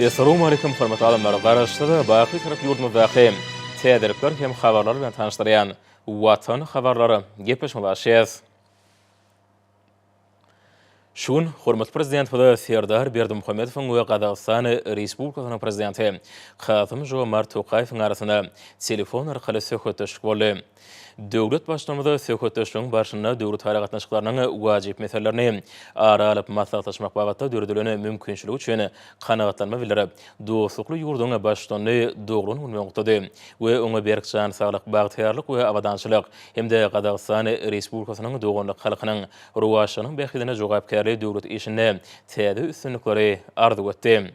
Essalawmaleýkum hormatly adamlar! Garaşsyz, baky Bitarap ýurdumyzdaky täzelikler hem habarlar bilen tanyşdyrýan Watan habarlary gepleşigimizi açýas. Şu gün hormatly Prezidentimiz Serdar Berdimuhamedowyň we Gazagystan Respublikasynyň Prezidenti Kasym-Žomart Tokaýewiň arasynda telefon arkaly söhbetdeşlik boldy. Döwlet Baştutanymyz söhbetdeşligiň barşynda döwletara gatnaşyklarynyň wajyp meselelerini ara alyp maslahatlaşmak babatda döredilen mümkinçilik üçin kanagatlanma bildirip, dostlukly ýurduň Baştutanyny doglan güni bilen gutlady we oňa berk jan saglyk, bagtyýarlyk we abadançylyk hem-de Gazagystan Respublikasynyň doganlyk halkynyň rowaçlygynyň bähbidine jogapkärli döwlet işinde täze üstünlikleri arzuw etdi.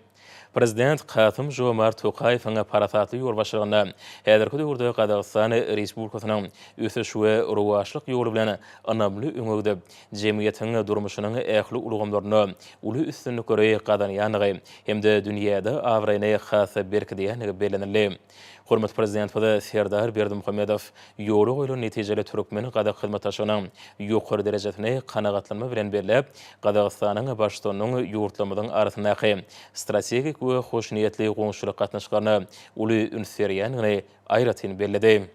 Prezident Kasym-Žomart Tokaýewiň parasatly ýolbaşçylygynda häzirki döwürde Gazagystan Respublikasynyň ösüş we rowaçlyk ýoly bilen ynamly öňe gidip, jemgyýetiň durmuşynyň ähli ulgamlarynda uly üstünlikleri gazanýandygy hem-de dünýäde abraýyny has-da berkidýändigi bellenildi. Hormatly Prezidentimiz Serdar Berdimuhamedow ýola goýlan netijeli türkmen-gazak hyzmatdaşlygynyň ýokary derejesini kanagatlanma bilen belläp, Gazagystanyň Baştutanynyň ýurtlarymyzyň arasyndaky strategik we hoşniýetli goňşuçylyk gatnaşyklaryna uly üns berýändigini aýratyn belledi.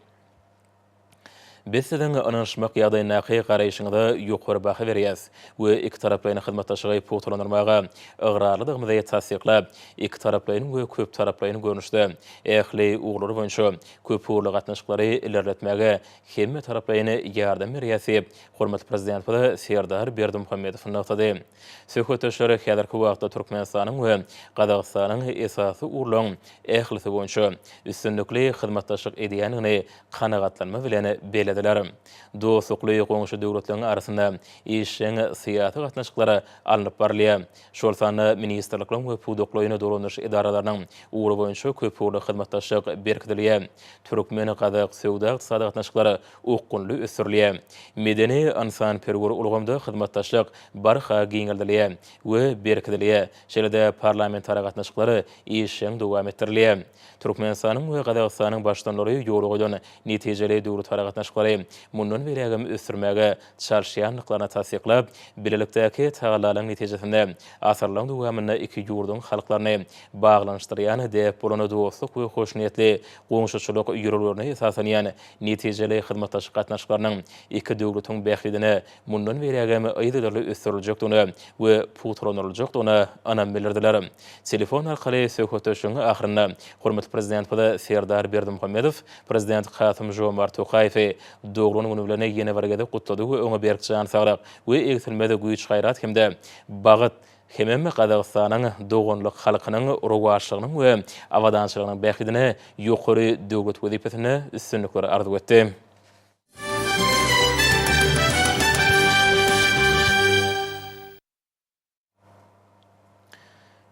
Biz siziň ynanyşmak ýagdaýyndaky garaýşyňyza ýokary baha berýäris we ikitaraplaýyn hyzmatdaşlygy pugtalandyrmaga ygrarlydygymyzy tassyklap, ikitaraplaýyn we köptaraplaýyn görnüşde ähli ugurlar boýunça köpugurly gatnaşyklary ilerletmäge hemmetaraplaýyn ýardam berýäris diýip, hormatly Prezidentimiz Serdar Berdimuhamedow nygtady. Söhbetdeşler häzirki wagtda Türkmenistanyň we Gazagystanyň esasy ugurlaryň ählisi boýunça üstünlikli hyzmatdaşlyk edýändigini kanagatlanma bilen bellediler. Dostlukly goňşy döwletleriň arasynda işjeň syýasy gatnaşyklar alnyp barylýar. Şol sanda ministrlikleriň we pudaklaýyn dolandyryş edaralarynyň ugry boýunça köpugurly hyzmatdaşlyk berkidilýär. Türkmen-gazak söwda-ykdysady gatnaşyklary okgunly ösdürilýär. Medeni-ynsanperwer ulgamda hyzmatdaşlyk barha giňeldilýär we berkidilýär, şeýle-de parlamentara gatnaşyklar işjeň dowam etdirilýär. Türkmenistanyň we Gazagystanyň Baştutanlary ýola goýlan netijeli döwletara gatnaşyklary mundan beýlägem ösdürmäge çalyşýandyklaryny tassyklap, bilelikdäki tagallalaryň netijesinde asyrlaryň dowamynda iki ýurduň halklaryny baglanyşdyrýan däp bolan dostluk we hoşniýetli goňşuçylyk ýörelgelerine esaslanýan netijeli hyzmatdaşlyk gatnaşyklarynyň iki döwletiň bähbidine mundan beýlägem yzygiderli ösdüriljekdigine we pugtalandyryljakdygyna ynam bildirdiler. Telefon arkaly söhbetdeşligiň ahyrynda hormatly Prezidentimiz Serdar Berdimuhamedow Prezident Kasym-Žomart Tokaýewi doglan güni bilen ýene bir gezek gutlady we oňa berk jan saglyk we egsilmez güýç-gaýrat hem-de bagt hemem Gazagystanyň doganlyk halkynyň rowaçlygynyň we abadançylygynyň bähbidine ýokary döwlet wezipesinde üstünlikler arzuw etdi.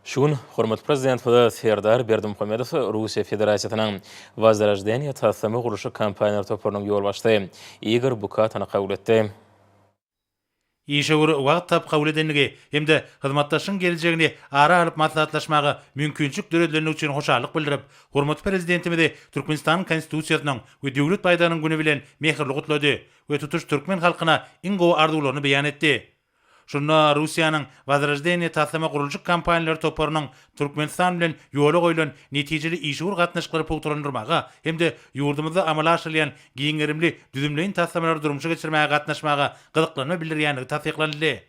Şu gün hormatly Prezidentimiz Serdar Berdimuhamedow Russiýa Federasiýasynyň Wozroždeniýe taslama gurluşyk kompaniýalar toparynyň ýolbaşçysy Igor Bukatany kabul etdi. Işewür wagt tapyp kabul edendigi hem-de hyzmatdaşlygyň geljegini ara alyp maslahatlaşmaga mümkinçilik döredilendigi üçin hoşallyk bildirip, hormatly Prezidentimizi Türkmenistanyň Konstitusiýasynyň we Döwlet baýdagynyň güni bilen mähirli gutlady we tutuş türkmen halkyna iň gowy arzuwlaryny beýan etdi. Şunda Russiýanyň Wozroždeniýe taslama gurluşyk kompaniýalary toparynyň Türkmenistan bilen ýola goýlan netijeli işewür gatnaşyklary pugtalandyrmaga hem-de ýurdumyzda amala aşyrylýan giň gerimli düzümleýin taslamalary durmuşa geçirmäge gatnaşmaga gyzyklanma bildirýändigi tassyklanyldy.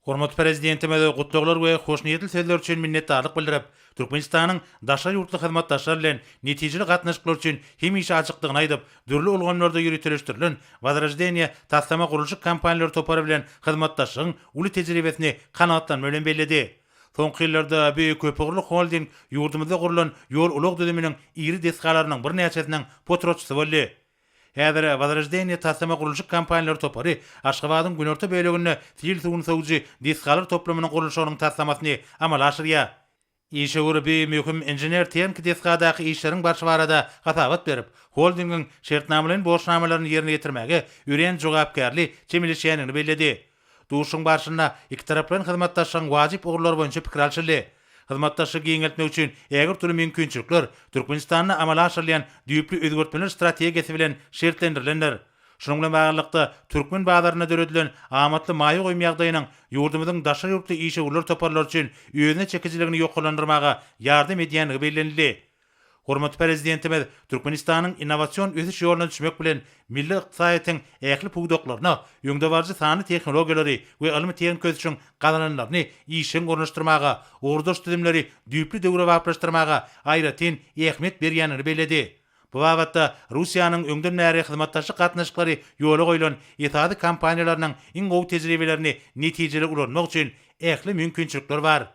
Hormatly Prezidentimiz gutlaglar we hoşniýetli sözler üçin minnetdarlyk bildirip, Türkmenistanyň daşary ýurtly hyzmatdaşlar bilen netijeli gatnaşyklar üçin hemişe açykdygyny aýdyp, dürli ulgamlarda ýöriteleşdirilen Wozroždeniýe taslama gurluşyk kompaniýalary topary bilen hyzmatdaşlygyň uly tejribesini kanagatlanma bilen belledi. Soňky ýyllarda bu köpugurly holding ýurdumyzda gurlan ýol-ulag düzüminiň iri desgalarynyň birnäçesiniň potratçysy boldy. Häzir Wozroždeniýe taslama gurluşyk kompaniýalary topary Aşgabadyň günorta böleginde sil suwuny sowujy desgalar toplumynyň gurluşygynyň taslamasyny amala aşyrýar. Işewür bu möhüm inžener-tehniki desgadaky işleriň barşy barada hasabat berip, holdingiň şertnamalaýyn borçnamalaryny ýerine ýetirmäge örän jogapkärli çemeleşýändigini belledi. Duşuşygyň barşynda ikitaraplaýyn hyzmatdaşlygyň wajyp ugurlary boýunça pikir alşyldy. Hyzmatdaşlygy giňeltmek üçin ägirt uly mümkinçilikler Türkmenistanda amala aşyrylýan düýpli özgertmeler strategiýasy bilen şertlendirilendir. Şunuň bilen baglylykda, türkmen bazarynda döredilen amatly maýa goýum ýagdaýynyň ýurdumyzyň daşary ýurtly işewürler toparlary üçin özüne çekijiligini ýokarlandyrmaga ýardam edýändigi bellenildi. Hormatly Prezidentimiz Türkmenistanyň innowasion ösüş ýoluna düşmek bilen, milli ykdysadyýetiň ähli pudaklaryna öňdebaryjy sanly tehnologiýalary we ylmy-tehniki ösüşiň gazananlaryny işjeň ornaşdyrmaga, ugurdaş düzümleri düýpli döwrebaplaşdyrmaga aýratyn ähmiýet berýändigini belledi. Bu babatda Russiýanyň öňden bäri hyzmatdaşlyk gatnaşyklary ýola goýlan esasy kompaniýalarynyň iň gowy tejribelerini netijeli ulanmak üçin ähli mümkinçilikler bar.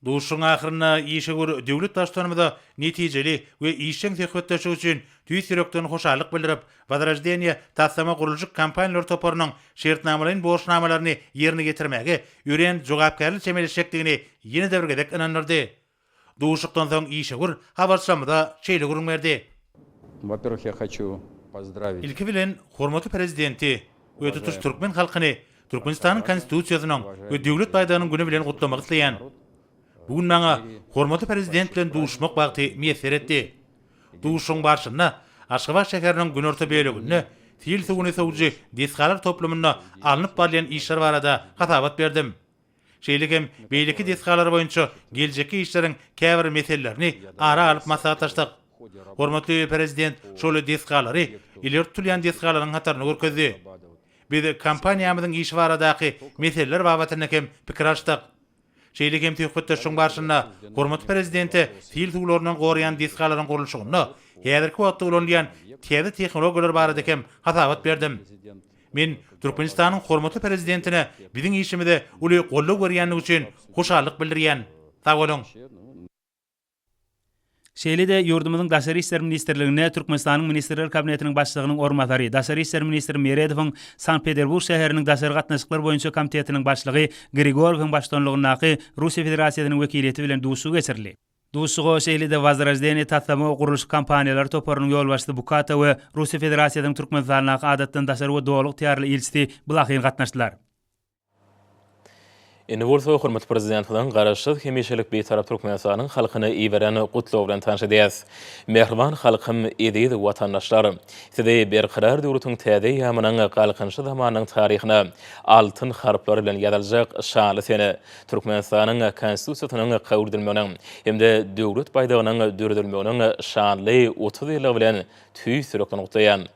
Duşuşygyň ahyrynda işewür döwlet Baştutanymyza netijeli we işjeň söhbetdeşlik üçin tüýs ýürekden hoşallyk bildirip, Wozroždeniýe taslama gurluşyk kompaniýalar toparynyň şertnamalaýyn borçnamalaryny ýerine ýetirmäge örän jogapkärli çemeleşjekdigini ýene-de bir gezek ynandyrdy. Duşuşykdan soň işewür habarçymyza şeýle gürrüň berdi. Во-первых, я хочу поздравить. Ilki bilen, hormatly Prezidenti we tutuş türkmen halkyny Türkmenistanyň Konstitusiýasynyň we Döwlet baýdagynyň güni bilen gutlamak isleýän. Bu gün maňa hormatly Prezident bilen duşuşmak bagty miýesser etdi. Duşuşygyň barşynda Aşgabat şäheriniň günorta böleginde sil suwuny sowujy desgalar toplumynda alnyp barylýan işler barada hasabat berdim. Şeýle hem beýleki desgalar boýunça geljekki işleriň käbir meselelerini ara alyp maslahatlaşdyk. Hormatly Prezident şol desgalary ileri tutulýan desgalaryň hatarynda görkezdi. Biz kompaniýamyzyň işi baradaky meseleler babatynda hem pikir alyşdyk. Şeýle hem söhbetdeşligiň barşynda hormatly Prezidente sil suwlaryndan goraýan desgalaryň gurluşygynda häzirki wagtda ulanylýan täze tehnologiýalar barada hem hasabat berdim. Men Türkmenistanyň hormatly Prezidentine biziň işimize uly goldaw berýändigi üçin hoşallyk bildirýän. Sag boluň! Şeýle-de ýurdumyzyň Daşary işler ministrliginde Türkmenistanyň Ministrler Kabinetiniň Başlygynyň orunbasary, daşary işler ministri Meredowyň Sankt-Peterburg şäheriniň Daşary gatnaşyklar boýunça komitetiniň başlygy Grigorowyň baştutanlygyndaky Russiýa Federasiýasynyň wekiliýeti bilen duşuşygy geçirildi. Duşuşyga şeýle-de Wozroždeniýe taslama we gurluşyk kompaniýalary toparynyň ýolbaşçysy Bukata we Russiýa Federasiýasynyň Türkmenistandaky Adatdan daşary we Doly ygtyýarly ilçisi Blahin gatnaşdylar. Indi bolsa hormatly Prezidentimiziň Garaşsyz, hemişelik Bitarap Türkmenistanyň halkyna iberen Gutlagy bilen tanyş edýäris. Mähriban halkym, eziz watandaşlar! Sizi Berkarar döwletiň täze eýýamynyň Galkynyşy zamanynyň taryhyna altyn harplar bilen ýazyljak şanly sene, Türkmenistanyň Konstitusiýasynyň kabul edilmeginiň hem-de Döwlet baýdagynyň döredilmeginiň şanly 30 ýyllygy bilen tüýs ýürekden gutlaýan.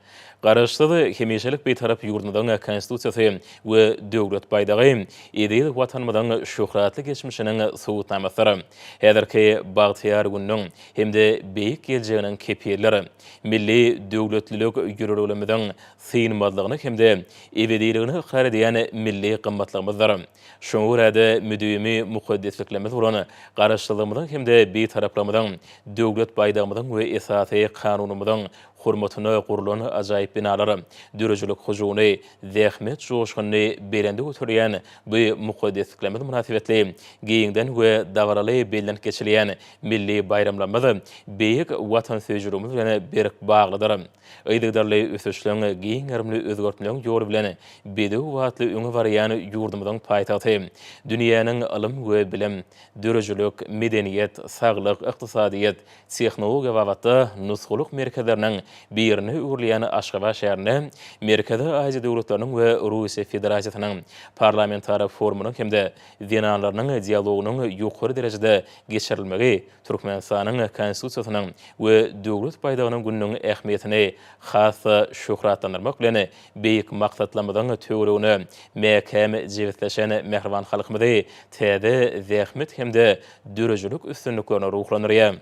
Garaşsyz, hemişelik Bitarap ýurdumyzyň Konstitusiýasy we Döwlet baýdagy eziz Watanymyzyň şöhratly geçmişiniň subutnamasydyr. Häzirki bagtyýar gününiň hem-de beýik geljeginiň kepilidir. Milli döwletlilik ýörelgelerimiziň synmazlygyny hem-de ebediligini ykrar edýän milli gymmatlygymyzdyr. Şoňa görä-de, müdimi mukaddesliklerimiz bolan Garaşsyzlygymyzyň hem-de Bitaraplygymyzyň, Döwlet baýdagymyzyň we Esasy Kanunymyzyň hormatyna gurlan ajaýyp binalar döredijilik hyjuwyny, zähmet joşgunyny belende göterýän bu mukaddesliklerimiz mynasybetli giňden we dabaraly bellenip geçilýän milli baýramlarymyz beýik watansöýüjiligimiz bilen berk baglydyr. Yzygiderli ösüşleň, giň gerimli özgertmeleň ýoly bilen bedew batly öňe barýan ýurdumyzyň paýtagty dünýäniň ylym we bilim, döredijilik, medeniýet, saglyk, ykdysadyýet, tehnologiýa babatda nusgalyk merkezleriniň birine öwrülýän Aşgabat şäherinde Merkezi Aziýa döwletleriniň we Russiýa Federasiýasynyň Parlamentara forumynyň hem-de zenanlarynyň dialogynyň ýokary derejede geçirilmegi Türkmenistanyň Konstitusiýasynyň we Döwlet baýdagynyň gününiň ähmiýetini has-da şöhratlandyrmak bilen, beýik maksatlarymyzyň töweregine mäkäm jebisleşen mähriban halkymyzy täze zähmet hem-de döredijilik üstünliklerine ruhlandyrýar.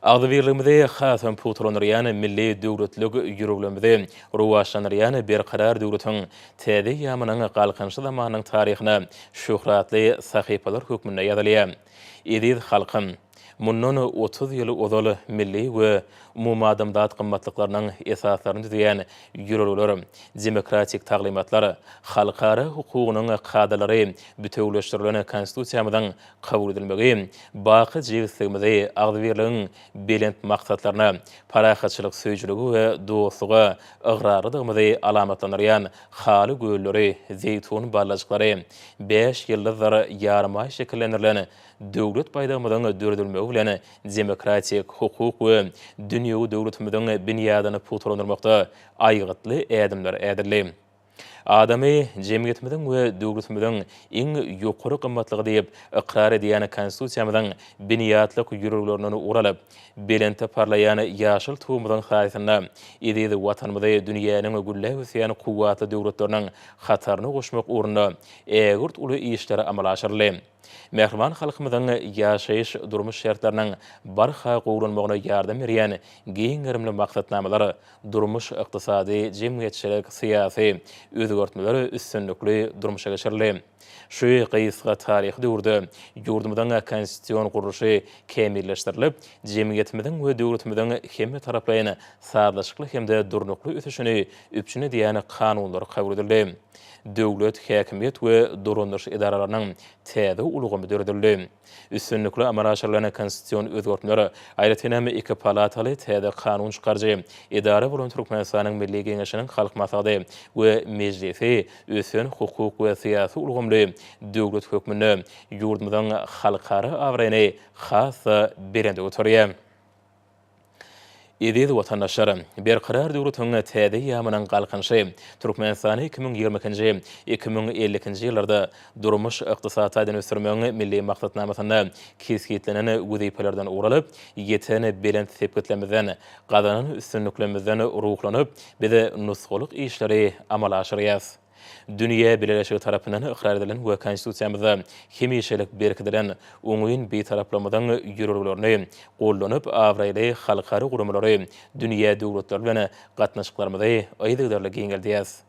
Agzybirligimizi hasam pugtalandyrýan milli döwletlilik ýörelgemizi rowaçlandyrýan Berkarar döwletiň täze eýýamynyň Galkynyşy zamanynyň taryhyna şöhratly sahypalar hökmünde ýazylýar. Eziz halkym! Mundan 30 ýyl ozal milli we umumadamzat gymmatlyklarynyň esaslaryny düzýän ýörelgeler, demokratik taglymatlar, halkara hukugynyň kadalary bitewüleşdirilen Konstitusiýamyzyň kabul edilmegi baky jebisligimizi, agzybirligiň belent maksatlaryna, parahatçylyk söýüjiligi we dostluga ygrarlydygymyzy alamatlandyrýan haly gölleri, zeýtun ballajyklary, bäş ýyldyzdyr ýarymaý şekillendirilen. Döwlet baýdagymyzyň döredilmegi bilen demokratik, hukuk we dünýewi döwletimiziň binýadyny pugtalandyrmakda aýgytly ädimler ädildi. Adamy jemgyýetimiziň we döwletimiziň iň ýokary gymmatlygy diýip ykrar edýän Konstitusiýamyzyň binýatlyk ýörelgelerinden ugur alyp, belentde parlaýan ýaşyl Tugumyzyň saýasynda eziz Watanymyzy dünýäniň gülläp ösýän kuwwatly döwletleriniň hataryna goşmak ugrunda ägirt uly işler amala aşyryldy. Mähriban halkymyzyň ýaşaýyş-durmuş şertleriniň barha gowulanmagyna ýardam berýän giň gerimli maksatnamalar durmuş-ykdysady, jemgyýetçilik, syýasy özgertmeler üstünlikli durmuşa geçirildi. Şu gysga taryhy döwürde ýurdumyzyň konstitusion gurluşy kämilleşdirilip, jemgyýetimiziň we döwletimiziň hemmetaraplaýyn sazlaşykly hem-de durnukly ösüşini üpjün edýän kanunlar kabul edildi. Döwlet häkimiýet we dolandyryş edaralarynyň täze ulgamy döredildi. Üstünlikli amala aşyrylan konstitusion özgertmeler, aýratyn hem iki palataly täze kanun çykaryjy edara bolan Türkmenistanyň Milli Geňeşiniň Halk Maslahaty we Mejlisi ösen hukuk we syýasy ulgamly döwlet hökmünde ýurdumyzyň halkara abraýyny has-da belende göterýär. Eziz watandaşlar! Berkarar döwletiň täze eýýamynyň Galkynyşy Türkmenistany 2022-nji, 2052-nji ýyllarda durmuş-ykdysady taýdan ösdürmegiň Milli maksatnamasynda kesgitlenen wezipelerden ugur alyp, ýeten belent sepgitlerimizden, gazanan üstünliklerimizden ruhlanyp, biz nusgalyk işleri amala aşyrýarys. Dünýä bileleşigi tarapyndan ykrar edilen we Konstitusiýamyzda hemişelik berkidilen oňyn Bitaraplygymyzyň ýörelgelerini gollanyp, abraýly halkara guramalary, dünýä döwletleri bilen gatnaşyklarymyzy yzygiderli giňeldýäris.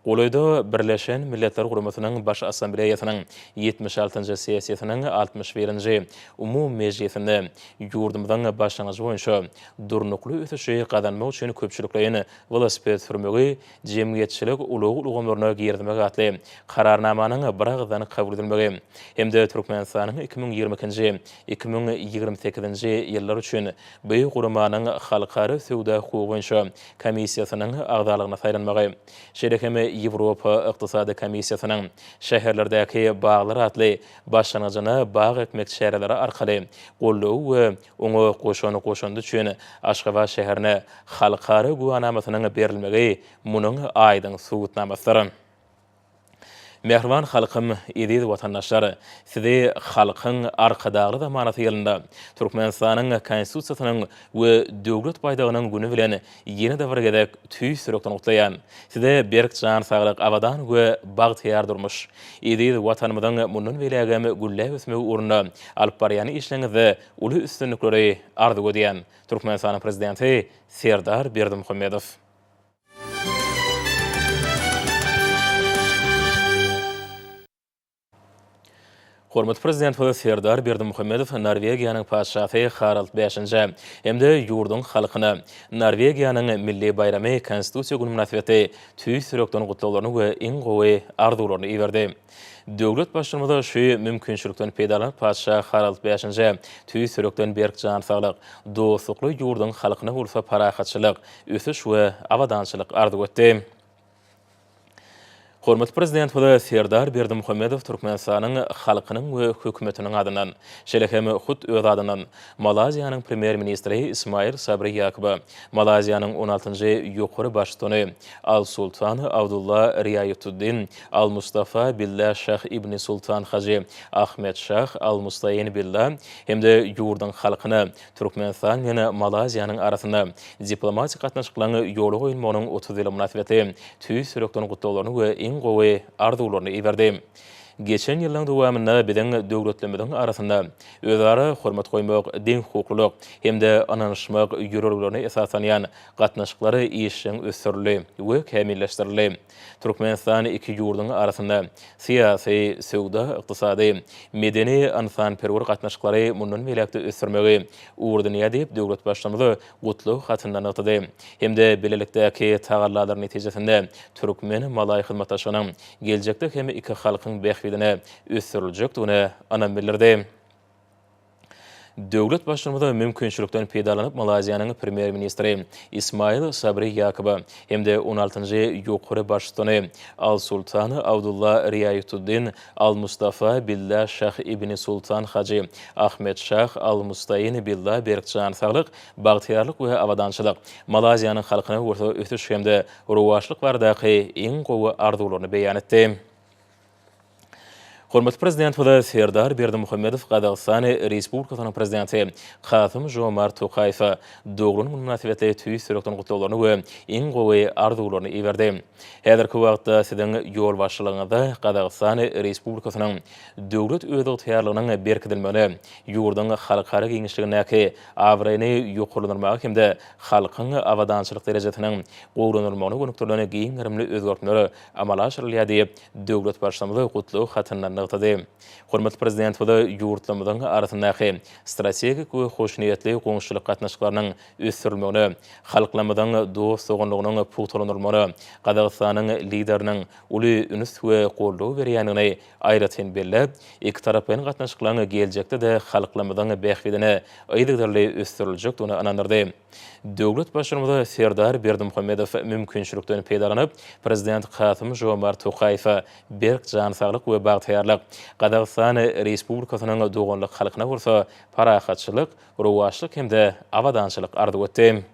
Golaýda Birleşen Milletler Guramasynyň Baş Assambleýasynyň ýetmiş altynjy sessiýasynyň altmyş birinji umumy mejlisinde ýurdumyzyň başlangyjy boýunça durnukly ösüşi gazanmak üçin köpçülikleýin welosiped sürmegi jemgyýetçilik ulag ulgamlaryna girizmek atly Kararnamanyň biragyzdan kabul edilmegi hem-de Türkmenistanyň 2022-nji, 2028-nji ýyllar üçin bu guramanyň Halkara söwda hukugy boýunça komissiýasynyň agzalygyna saýlanmagy, şeýle hem Ýewropa Ykdysady komissiýasynyň Şäherlerdäki baglar atly başlangyjyna bag ekmek çäreleri arkaly goldawy we Oňa goşan goşandy üçin Aşgabat şäherine halkara güwänamasynyň berilmegi munuň aýdyň subutnamasydyr. Mähriban halkym, eziz watandaşlar! Sizi Halkyň Arkadagly zamanasy ýylynda Türkmenistanyň Konstitusiýasynyň we Döwlet baýdagynyň güni bilen ýene-de bir gezek tüýs ýürekden gutlaýan. Size berk jan saglyk, abadan we bagtyýar durmuş, eziz Watanymyzyň mundan beýlägem gülläp ösmegi ugrunda alyp barýan işleriňizde uly üstünlikleri arzuw edýän. Türkmenistanyň Prezidenti Serdar Berdimuhamedow. Hormatly Prezidentimiz Serdar Berdimuhamedow Norwegiýanyň Patyşasy Harald V-nji hem-de ýurduň halkyna Norwegiýanyň milli baýramy Konstitusiýa güni mynasybetli tüýs ýürekden gutlaglaryny we iň gowy arzuwlaryny iberdi. Döwlet Baştutanymyz şu mümkinçilikden peýdalanyp, Patyşa Harald V-nji tüýs ýürekden berk jan saglyk, dostlukly ýurduň halkyna bolsa parahatçylyk, ösüş we abadançylyk arzuw etdi. Hormatly Prezidentimiz Serdar Berdimuhamedow Türkmenistanyň halkynyň we hökümetiniň adyndan, şeýle hem hut öz adyndan Malaýziýanyň Premýer-ministri Ismail Sabri Ýakuba, Malaýziýanyň on altynjy ýokary baştutany Al-Sultan Abdulla Riaýatuddin Al-Mustafa Billa Şah ibn Sultan Hajy Ahmed Şah Al-Mustaýin Billa hem-de ýurduň halkyna Türkmenistan bilen Malaýziýanyň arasynda diplomatik gatnaşyklaryň ýola goýulmagynyň 30 ýyly mynasybetli tüýs ýürekden gutlaglaryny we iň gowy arzuwlaryny iberdi. Geçen ýyllaryň dowamynda biziň döwletlerimiziň arasynda özara hormat goýmak, deňhukuklylyk hem-de ynanyşmak ýörelgelerine esaslanýan gatnaşyklar işjeň ösdürildi we kämilleşdirildi. Türkmenistan iki ýurduň arasynda syýasy, söwda-ykdysady, medeni-ynsanperwer gatnaşyklary mundan beýläk-de ösdürmegi ugurdynýar diýip, döwlet Baştutanymyz gutlag hatynda nygtady hem-de bilelikdäki tagallalar netijesinde türkmen-malaý hyzmatdaşlygynyň geljekde hem iki halkyň bähbidine ösdüriljekdigine ynam bildirdi. Döwlet Baştutanymyz mümkinçilikden peýdalanyp, Malaýziýanyň Premýer-ministri Ismail Sabri Ýakoba hem-de on altynjy ýokary baştutany Al-Sultan Abdulla Riaýatuddin Al-Mustafa Billa Şah ibni Sultan Hajy Ahmed Şah Al-Mustaýin Billa berk jan saglyk, bagtyýarlyk we abadançylyk, Malaýziýanyň halkyna bolsa ösüş hem-de rowaçlyk baradaky iň gowy arzuwlaryny beýan etdi. Hormatly Prezidentimiz Serdar Berdimuhamedow Gazagystan Respublikasynyň Prezidenti Kasym-Žomart Tokaýewe doglan güni mynasybetli tüýs ýürekden gutlaglaryny we iň gowy arzuwlaryny iberdi. Häzirki wagtda Siziň ýolbaşçylygyňyzda Gazagystan Respublikasynyň döwlet özygtyýarlygynyň berkidilmegine, ýurduň halkara giňişligindäki abraýyny ýokarlandyrmaga hem-de halkyň abadançylyk derejesiniň gowulandyrylmagyna gönükdirilen giň gerimli özgertmeler amala aşyrylýar diýip, döwlet Baştutanymyz gutlag hatynda nygtady. Hormatly Prezidentimiz ýurtlarymyzyň arasyndaky strategik we hoşniýetli goňşuçylyk gatnaşyklarynyň ösdürilmegine, halklarymyzyň dost-doganlygynyň pugtalandyrylmagyna Gazagystanyň Lideriniň uly üns we goldaw berýändigini aýratyn belläp, ikitaraplaýyn gatnaşyklaryň geljekde-de halklarymyzyň bähbidine yzygiderli ösdüriljekdigine ynandyrdy. Döwlet Baştutanymyz Serdar Berdimuhamedow mümkinçilikden peýdalanyp, Prezident Kasym-Žomart Tokaýewe berk jan saglyk we bagtyýarlyk, Gazagystan Respublikasynyň doganlyk halkyna bolsa parahatçylyk, rowaçlyk hem-de abadançylyk arzuw etdi.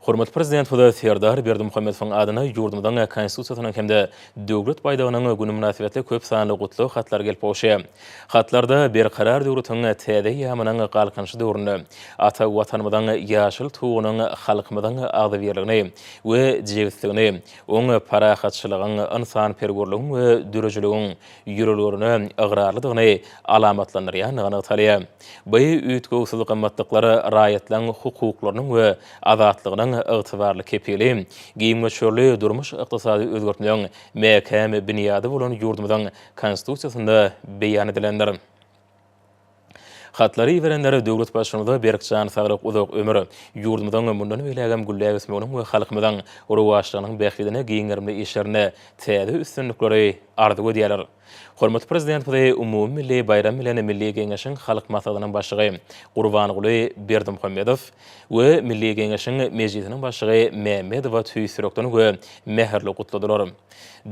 Hormatly Prezidentimiz Serdar Berdimuhamedowyň adyna ýurdumyzyň Konstitusiýasynyň hem-de Döwlet baýdagynyň güni mynasybetli köp sanly gutlag hatlary gelip gowuşýar. Hatlarda Berkarar döwletiň täze eýýamynyň Galkynyşy döwründe ata Watanymyzyň ýaşyl Tugunyň halkymyzyň agzybirligini we jebisligini, oň parahatçylygyň, ynsanperwerligiň we dörejiligiň ýörelgelerine ygrarlydygyny alamatlandyrýandygy nygtalýar. Bu üýtgewsiz gymmatlyklar raýatlaryň hukuklarynyň we azatlygynyň ygtybarly kepili, giň möçberli durmuş-ykdysady özgertmegiň mäkäm binýady bolan ýurdumyzyň Konstitusiýasynda beýan edilendir. Hatlary iberenler döwlet Baştutanymyza berk jan saglyk, uzak ömür, ýurdumyzyň mundan beýlägem gülläp ösmeginiň we halkymyzyň rowaçlygynyň bähbidine giň gerimli işlerinde täze üstünlikleri arzuw edýärler. Hormatly Prezidentimizi umumymilli baýram bilen Milli Geňeşiň Halk Maslahatynyň Başlygy Gurbanguly Berdimuhamedow we Milli Geňeşiň Mejlisiniň Başlygy Mämmedowa tüýs ýürekden we mähirli gutladylar.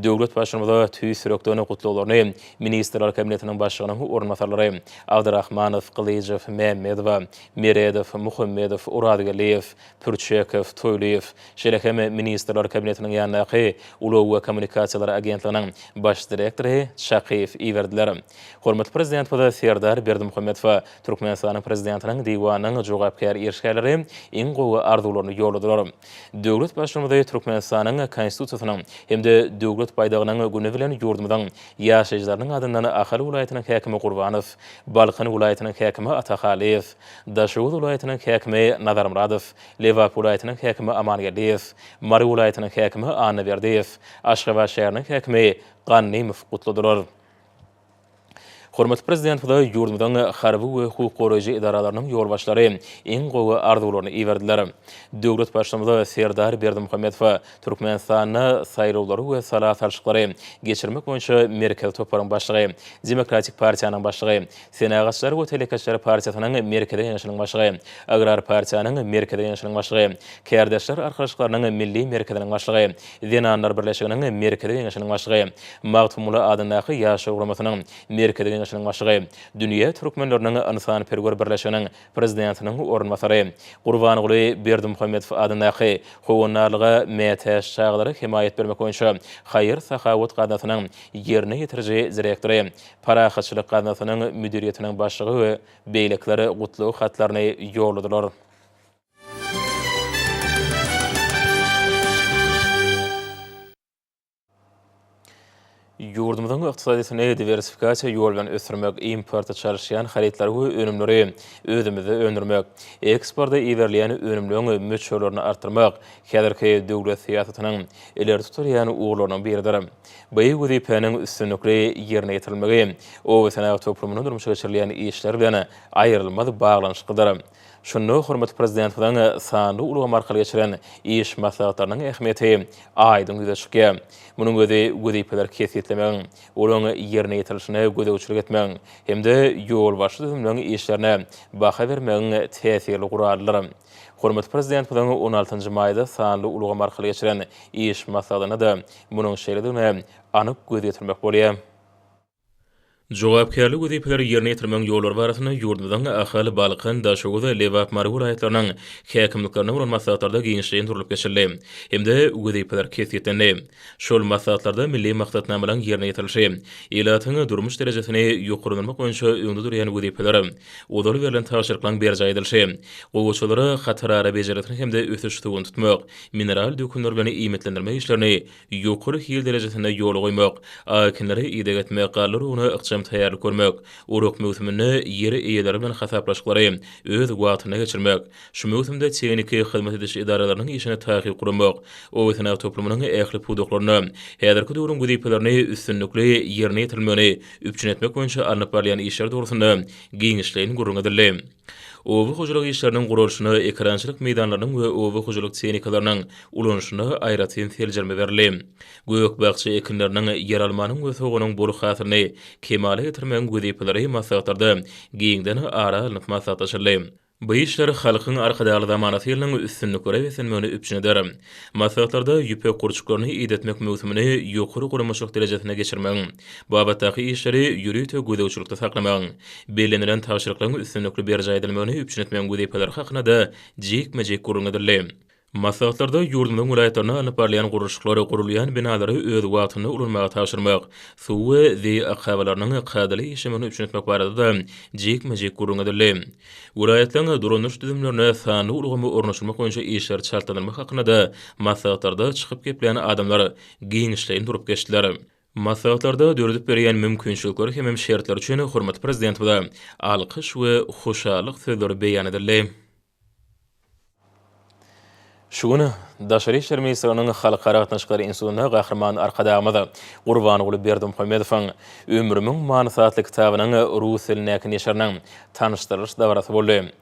Döwlet Baştutanymyza tüýs ýürekden gutlaglaryny Ministrler Kabinetiniň Başlygynyň orunbasarlary Abdyrahmanow, Gylyjow, Mämmedowa, Meredow, Muhammedow, Orazgeldiýew, Pürçekow, Toýlyýew, şeýle hem Ministrler Kabinetiniň ýanyndaky Ulag we kommunikasiýalar agentliginiň baş direktory Çakyýew iberdiler. Hormatly Prezidentimiz Serdar Berdimuhamedowa Türkmenistanyň Prezidentiniň Diwanynyň jogapkär işgärleri iň gowy arzuwlaryny ýolladylar. Döwlet Baştutanymyzy Türkmenistanyň Konstitusiýasynyň hem-de Döwlet baýdagynyň güni bilen ýurdumyzyň ýaşaýjylarynyň adyndan Ahal welaýatynyň häkimi Gurbanow, Balkan welaýatynyň häkimi Atahalyýew, Daşoguz welaýatynyň häkimi Nazarmyradow, Lebap welaýatynyň häkimi Amangeldiýew, Mary welaýatynyň häkimi Annaberdiýew, Aşgabat şäheriniň häkimi Gannymow gutladylar. Hormatly Prezidentimize ýurdumyzyň harby we hukuk goraýjy edaralarynyň ýolbaşçylary iň gowy arzuwlaryny iberdiler. Döwlet Baştutanymyz Serdar Berdimuhamedowa Türkmenistanda saýlawlary we sala salşyklary geçirmek boýunça Merkezi toparyň başlygy, Demokratik partiýanyň başlygy, Senagatçylar we telekeçiler partiýasynyň Merkezi Geňeşiniň başlygy, Agrar partiýanyň Merkezi Geňeşiniň başlygy, Kärdeşler arkalaşyklarynyň Milli merkeziniň başlygy, Zenanlar birleşiginiň Merkezi Geňeşiniň başlygy, Magtymguly adyndaky Ýaşlar guramasynyň Merkezi Geňeşiniň başlygy, Dünýä türkmenleriniň ynsanperwer birleşiginiň Prezidentiniň orunbasary, Gurbanguly Berdimuhamedow adyndaky Howandarlyga mätäç çagalara hemaýat bermek boýunça haýyr-sahawat gaznasynyň ýerine ýetiriji direktory, Parahatçylyk gaznasynyň müdiriýetiniň başlygy we beýlekiler gutlag hatlaryny ýolladylar. Ýurdumyzyň ykdysadyýetini diwersifikasiýa ýoly bilen ösdürmek, importa çalyşýan harytlary we önümleri özümizde öndürmek, eksporta iberilýän önümleň möçberlerini artdyrmak häzirki döwlet syýasatynyň ileri tutulýan ugurlarynyň biridir. Bu wezipäniň üstünlikli ýerine ýetirilmegi oba-senagat toplumynda durmuşa geçirilýän işler bilen aýrylmaz baglanyşyklydyr. Şunda hormatly Prezidentimiziň sanly ulgam arkaly geçiren iş maslahatlarynyň ähmiýeti aýdyň ýüze çykýar. Munuň özi wezipeleri kesgitlemegiň, olaryň ýerine ýetirilişine gözegçilik etmegiň hem-de ýolbaşçy düzümleriň işlerine baha bermegiň täsirli guralydyr. Hormatly Prezidentimiziň on altynjy maýda sanly ulgam arkaly geçiren iş maslahatynda-da munuň şeýledigine anyk göz ýetirmek bolýar. Jogapkärli wezipeleri ýerine ýetirmegiň ýollary barasynda ýurdumyzyň Ahal, Balkan, Daşoguz, Lebap, Mary welaýatlarynyň häkimliklerinde bolan maslahatlarda giňişleýin durlup geçildi hem-de wezipeler kesgitlendi. Şol maslahatlarda milli maksatnamalaryň ýerine ýetirilişi, ilatyň durmuş derejesini ýokarlandyrmak boýunça öňde durýan wezipeler, ozal berlen tabşyryklaryň berjaý edilişi, gowaçalara hatarara bejergisini hem-de ösüş suwuny tutmak, mineral dökünler bilen iýmitlendirmek işlerini ýokary hil derejesinde ýola goýmak, ekinlere ideg etmek, galla ruguna ykjam taýýarlyk görmek, orak möwsüminde ýer eýeleri bilen hasaplaşyklary öz wagtynda geçirmek, şu möwsümde tehniki hyzmat ediş edaralarynyň işini takyk guramak, obasenagat toplumynyň ähli pudaklarynda häzirki döwrüň wezipelerini üstünlikli ýerine ýetirilmegini üpjün etmek boýunça alnyp barylýan işler dogrusynda giňişleýin gürrüň edildi. Oba hojalyk işleriniň guralyşyna, ekerançylyk meýdanlarynyň we oba hojalyk tehnikalarynyň ulanyşyna aýratyn seljerme berildi. Gök-bakja ekinleriniň, ýeralmanyň we soganyň bol hasylyny kemala getirmegiň wezipeleri maslahatlarda giňden ara alnyp maslahatlaşyldy. Bu işler Halkyň Arkadagly zamanasy ýylynyň üstünliklere beslenmegini üpjün eder. Maslahatlarda ýüpek gurçuklaryny idetmek möwsümini ýokary guramaçylyk derejesinde geçirmegiň, babatdaky işleri ýörite gözegçilikde saklamagyň, bellenilen tabşyryklaryň üstünlikli berjaý edilmegini üpjün etmegiň wezipeleri hakynda-da jikme-jik gürrüň edildi. Maslahatlarda ýurdumyzyň welaýatlarynda alnyp barylýan gurluşyklary, gurulýan binalary öz wagtynda ulanmaga tabşyrmak, suw we zeý akabalarynyň kadaly işlemegini üpjün etmek barada-da jikme-jik gürrüň edildi. Welaýatlaryň dolandyryş düzümlerine sanly ulgamy ornaşdyrmak boýunça işleri çaltlandyrmak hakynda-da maslahatlarda çykyp geplän adamlar giňişleýin durup geçdiler. Maslahatlarda döredip berýän mümkinçilikleri hemem şertleri üçin hormatly Prezidentimize alkyş we hoşallyk sözleri beýan edildi. Şu gün Daşary işler ministrliginiň Halkara gatnaşyklary institutynda Gahryman Arkadagymyz Gurbanguly Berdimuhamedowyň Ömrümiň manysy atly kitabynyň rus dilindäki neşiriniň tanyşdyrylyş dabarasy boldy.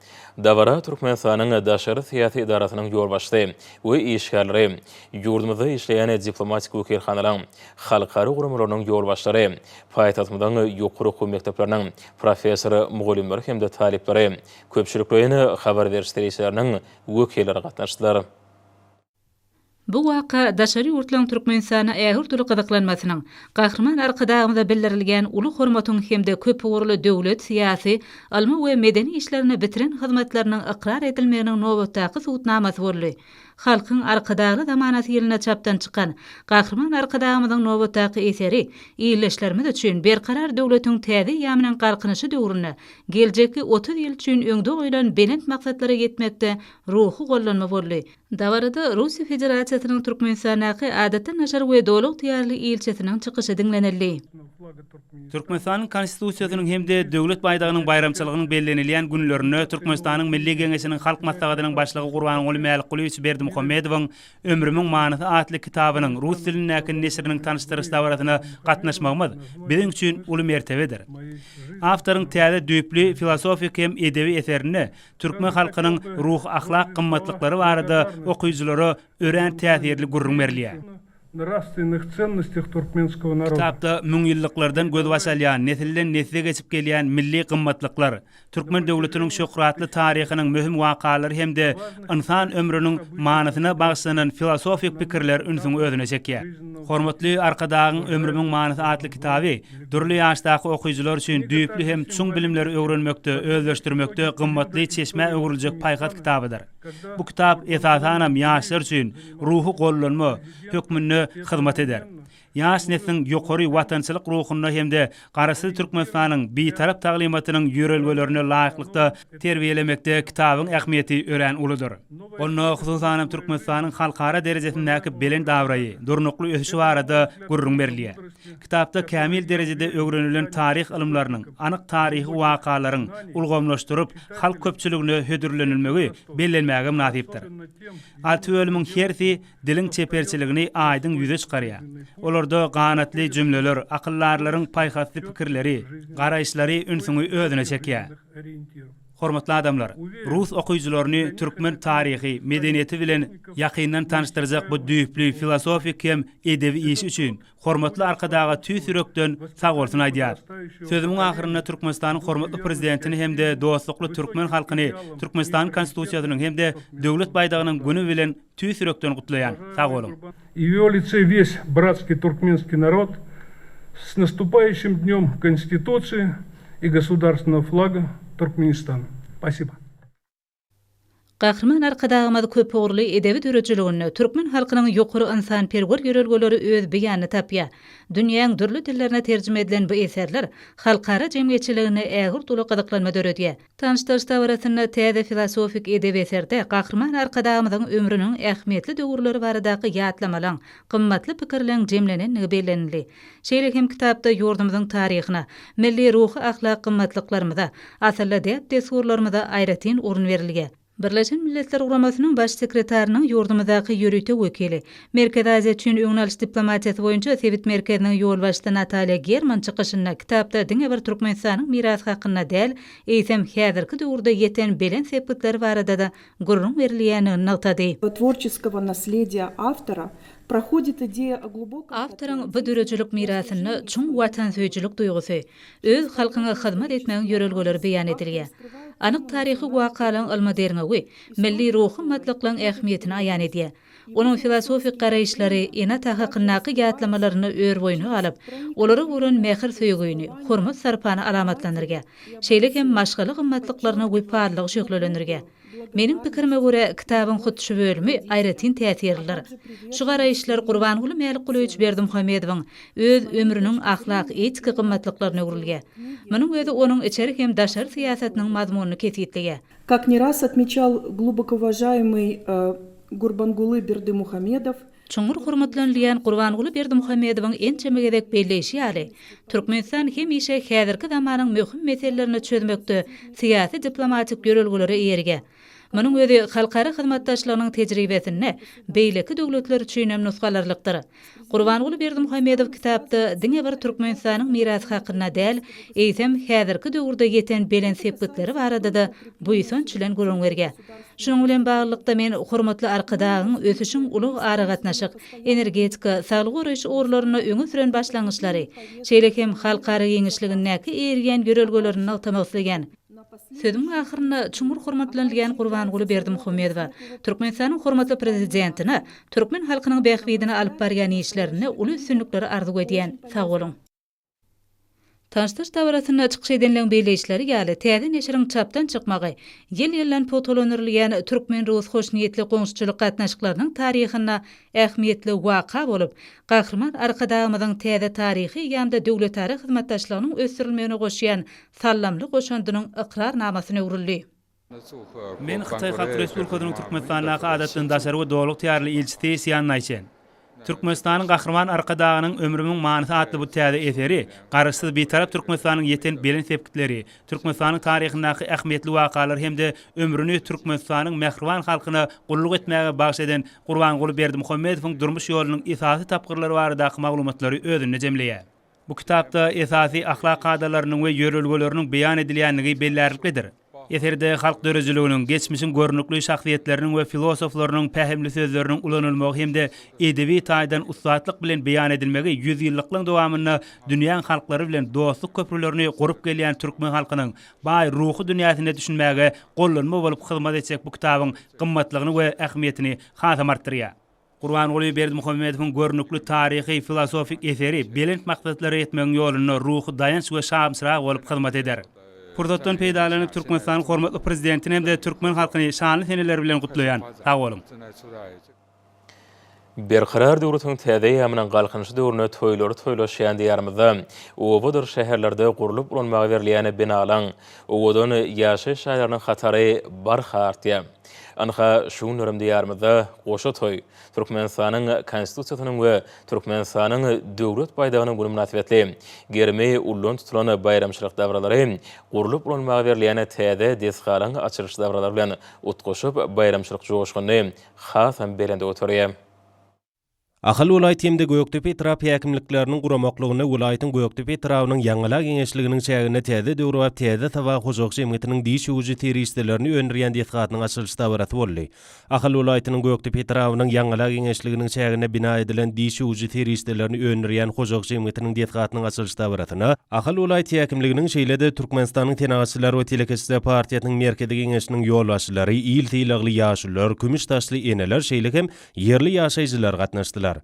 Dabara Türkmenistanyň daşary syýasy edarasynyň ýolbaşçysy we işgärleri, ýurdumyzda işleýän diplomatik wekilhanalaryň, halkara guramalarynyň ýolbaşçylary, paýtagtymyzyň ýokary okuw mekdepleriniň professor-mugallymlary hem-de talyplary, köpçülikleýin habar beriş serişdeleriniň wekilleri gatnaşdylar. Bu waka daşary ýurtlaryň Türkmenistana ägirt uly gyzyklanmasynyň, Gahryman Arkadagymyza bildirilýän uly hormatyň hem-de köpugurly döwlet, syýasy, ylmy we medeni işlerinde bitiren hyzmatlarynyň ykrar edilmeginiň nobatdaky subutnamasy boldy. Halkyň Arkadagly zamanasy ýylynda çapdan çykan Gahryman Arkadagymyzyň nobatdaky eseri ildeşlerimiz üçin Berkarar döwletiň täze eýýamynyň Galkynyşy döwründe geljekki 30 ýyl üçin öňde goýlan belent maksatlara ýetmekde ruhy gollanma boldy. Dabarada Russiýa Federasiýasynyň Türkmenistandaky Adatdan daşary we Doly ygtyýarly ilçisiniň çykyşy diňlenildi. Türkmenistanyň Konstitusiýasynyň hem-de Döwlet baýdagynyň baýramçylygynyň bellenilýän günlerinde Türkmenistanyň Milli Geňeşiniň Halk Maslahatynyň Başlygy Gurbanguly Mälikgulyýewiç Berdimuhamedowyň Ömrümiň manysy atly kitabynyň rus dilindäki neşiriniň tanyşdyryş dabarasyna gatnaşmagymyz biziň üçin uly mertebedir. Awtoryň täze düýpli filosofik hem edebi eserinde Türkmen halkynyň ruhy-ahlak gymmatlyklary barada okyjylara örän täsirli gürrüň berilýär. Kitapda müňýyllyklardan gözbaş alýan, nesilden-nesle geçip gelýän milli gymmatlyklar, türkmen döwletiniň şöhratly taryhynyň möhüm wakalary hem-de ynsan ömrüniň manysyna bagyşlanan filosofik pikirler ünsüňi özüne çekýär. Hormatly Arkadagyň Ömrümiň manysy atly kitaby dürli ýaşdaky okyjylar üçin düýpli hem çuň bilimleri öwrenmekde, özleşdirmekde gymmatly çeşmä öwrüljek paýhas kitabydyr. Bu kitap, esasanam, ýaşlar üçin ruhy gollanma hökmünde hyzmat eder. Ýaş nesliň ýokary watançylyk ruhunda hem-de Garaşsyz Türkmenistanyň Bitarap taglymatynyň ýörelgelerine laýyklykda terbiýelemekde kitabyň ähmiýeti örän uludyr. Onda, hususanam, Türkmenistanyň halkara derejesindäki belent abraýy, durnukly ösüşi barada gürrüň berilýär. Kitapda kämil derejede öwrenilen taryh ylymlarynyň, anyk taryhy wakalaryň ulgamlaşdyryp, halk köpçüligine hödürlenilmegi bellenmäge mynasypdyr. Alty bölümiň hersi diliň çeperçiligini aýdyň ýüze çykarýar. Olarda ganatly jümleler, akyldarlaryň paýhasly pikirleri, garaýyşlary ünsüňi özüne çekýär. Hormatly adamlar, rus okyjylaryny türkmen taryhy, medeniýeti bilen ýakyndan tanyşdyrjak bu düýpli filosofik hem edebi işi üçin hormatly Arkadaga tüýs ýürekden sagbolsun aýdýar. Sözümiň ahyrynda Türkmenistanyň hormatly Prezidentini hem-de dostlukly türkmen halkyny Türkmenistanyň Konstitusiýasynyň hem-de Döwlet baýdagynyň güni bilen tüýs ýürekden gutlaýan. Sag boluň! И в его лице весь братский туркменский народ с наступающим Днем Конституции и Государственного флага Туркменистана. Спасибо. Gahryman Arkadagymyz köpugurly edebi döredijiliginde türkmen halkynyň ýokary ynsanperwer ýörelgeleri öz beýanyny tapýar. Dünýäň dürli dillerine terjime edilen bu eserler halkara jemgyýetçiliginde ägirt uly gyzyklanma döredýär. Tanyşdyryş dabarasynda täze filosofik edebi eserde Gahryman Arkadagymyzyň ömrüniň ähmiýetli döwürleri baradaky ýatlamalaň, gymmatly pikirleň jemlenendigi bellenildi. Şeýle hem kitapda ýurdumyzyň taryhyna, milli ruhy-ahlak gymmatlyklarymyza, asylly däp-dessurlarymyza aýratyn orun berilýär. Birleşen Milletler Guramasynyň Baş sekretarynyň ýurdumyzdaky ýörite wekili, Merkezi Aziýa üçin öňüni alyş diplomatiýasy boýunça sebit merkeziniň ýolbaşçysy Natalýa German çykyşynda kitapda diňe bir Türkmenistanyň mirasy hakynda däl, eýsem, häzirki döwürde ýeten belent sepgitleri barada-da gürrüň berilýändigini nygtady. Tworçeskogo naslediýa awtora prohodit ideýa o glubokom Awtoryň bu döredijilik mirasynda çuň watansöýüjilik duýgusy, öz halkyňa hyzmat etmegiň ýörelgeleri beýan edilýär. Anyk taryhy wakalaryň ylmy derňewi milli ruhy gymmatlyklaryň ähmiýetini aýan edýär. Onuň filosofik garaýyşlary ene-ata hakyndaky ýatlamalarynda ör-boýuna galyp, olara bolan mähir-söýgini, hormat-sarpany alamatlandyrýar. Şeýle hem maşgala gymmatlyklaryna wepalylygy şöhlelendirýär. Meniň pikirime görä, kitabyň hut şu bölümi aýratyn täsirlidir. Şu garaýyşlar Gurbanguly Mälikgulyýewiç Berdimuhamedowyň öz ömrüniň ahlak-etiki gymmatlyklaryna öwrülýär. Munuň özi onuň içeri hem daşary syýasatynyň mazmunyny kesgitleýär. Kak ne raz otmeçal glubokouwažaemyý Gurbanguly Berdimuhamedow, Çuňňur hormatlanylýan Gurbanguly Berdimuhamedowyň ençeme gezek belleýşi ýaly, Türkmenistan hemişe häzirki zamanyň möhüm meselelerini çözmekde syýasy-diplomatik ýörelgelere eýerýär. Munuň özi halkara hyzmatdaşlygynyň tejribesinde beýleki döwletler üçinem nusga alarlykdyr. Gurbanguly Berdimuhamedow kitapda diňe bir Türkmenistanyň mirasy hakynda däl, eýsem, häzirki döwürde ýeten belent sepgitleri barada-da buýsanç bilen gürrüň berýär. Şunuň bilen baglylykda, men hormatly Arkadagyň ösüşiň ulag-aragatnaşyk, energetika, saglygy goraýyş ugurlarynda öňe süren başlangyçlary, şeýle hem halkara giňişligindäki eýerýän ýörelgelerini nygtamak isleýän. Sözümiň ahyrynda çuňňur hormatlanylýan Gurbanguly Berdimuhamedowa, Türkmenistanyň hormatly Prezidentine türkmen halkynyň bähbidine alyp barýan işlerinde uly üstünlikleri arzuw edýän. Sag boluň! Tanyşdyryş dabarasynda çykyş edenleň belleýişleri ýaly, täze neşiriň çapdan çykmagy ýyl-ýyldan pugtalandyrylýan türkmen-rus hoşniýetli goňşuçylyk gatnaşyklarynyň taryhynda ähmiýetli waka bolup, Gahryman Arkadagymyzyň täze taryhy eýýamda döwletara hyzmatdaşlygynyň ösdürilmegine goşýan sallamly goşandynyň ykrarnamasyna öwrüldi. Men Hytaý Halk Respublikasynyň Türkmenistandaky Adatdan daşary we Doly ygtyýarly ilçisi Sýan Naýçen. Türkmenistanyň Gahryman Arkadagynyň Ömrümiň manysy atly bu täze eseri Garaşsyz, Bitarap Türkmenistanyň ýeten belent sepgitleri, Türkmenistanyň taryhyndaky ähmiýetli wakalar hem-de ömrüni Türkmenistanyň mähriban halkyna gulluk etmäge bagyş eden Gurbanguly Berdimuhamedowyň durmuş ýolunyň esasy tapgyrlary baradaky maglumatlary özünde jemleýär. Bu kitapda esasy ahlak kadalarynyň we ýörelgeleriniň beýan edilýändigi bellärliklidir. Eserde halk döredijiliginiň, geçmişiň görnükli şahsyýetleriniň we filosoflarynyň pähimli sözleriniň ulanylmagy hem-de edebi taýdan ussatlyk bilen beýan edilmegi ýüzýyllyklaryň dowamynda dünýäň halklary bilen dostluk köprülerini gurup gelýän türkmen halkynyň baý ruhy dünýäsine düşünmäge gollanma bolup hyzmat etjek bu kitabyň gymmatlygyny we ähmiýetini hasam artdyrýar. Gurbanguly Berdimuhamedowyň görnükli taryhy, filosofik eseri belent maksatlara ýetmegiň ýolunda ruhy daýanç we şamçyrag bolup hyzmat eder. Pursatdan peýdalanyp, Türkmenistanyň hormatly Prezidentini hem-de türkmen halkyny şanly seneler bilen gutlaýan. Sag boluň! Berkarar döwletiň täze eýýamynyň Galkynyşy döwründe toýlary toýlaşýan Diýarymyzda obadyr şäherlerde gurlup ulanmaga berilýän binalaryň, owadan ýaşaýyş jaýlarynyň hatary barha artýar. Ynha, şu günlerem Diýarymyzda goşa toý, Türkmenistanyň Konstitusiýasynyň we Türkmenistanyň Döwlet baýdagynyň güni mynasybetli gerimi ullan tutulan baýramçylyk dabaralary gurlup ulanmaga berilýän täze desgalaryň açylyş dabaralary bilen utgaşyp, baýramçylyk joşgunyny hasam belende göterýär. Ahal welaýat hem-de Gökdepe etrap häkimlikleriniň guramaklygynda welaýatyň Gökdepe etrabynyň Ýaňgala geňeşliginiň çäginde täze döwrebap Täze Saba hojalyk jemgyýetiniň diş ýuwujy serişdelerini öndürýän desgasynyň açylyş dabarasy boldy. Ahal welaýatynyň Gökdepe etrabynyň Ýaňgala geňeşliginiň çäginde bina edilen diş ýuwujy serişdelerini öndürýän hojalyk jemgyýetiniň desgasynyň açylyş dabarasyna Ahal welaýat häkimliginiň şeýle-de Türkmenistanyň Senagatçylar we telekeçiler partiýasynyň Merkezi Geňeşiniň ýolbaşçylary, il sylagly ýaşulular, kümüş saçly eneler, şeýle hem Ýerli ýaşaýjylar gatnaşdylar.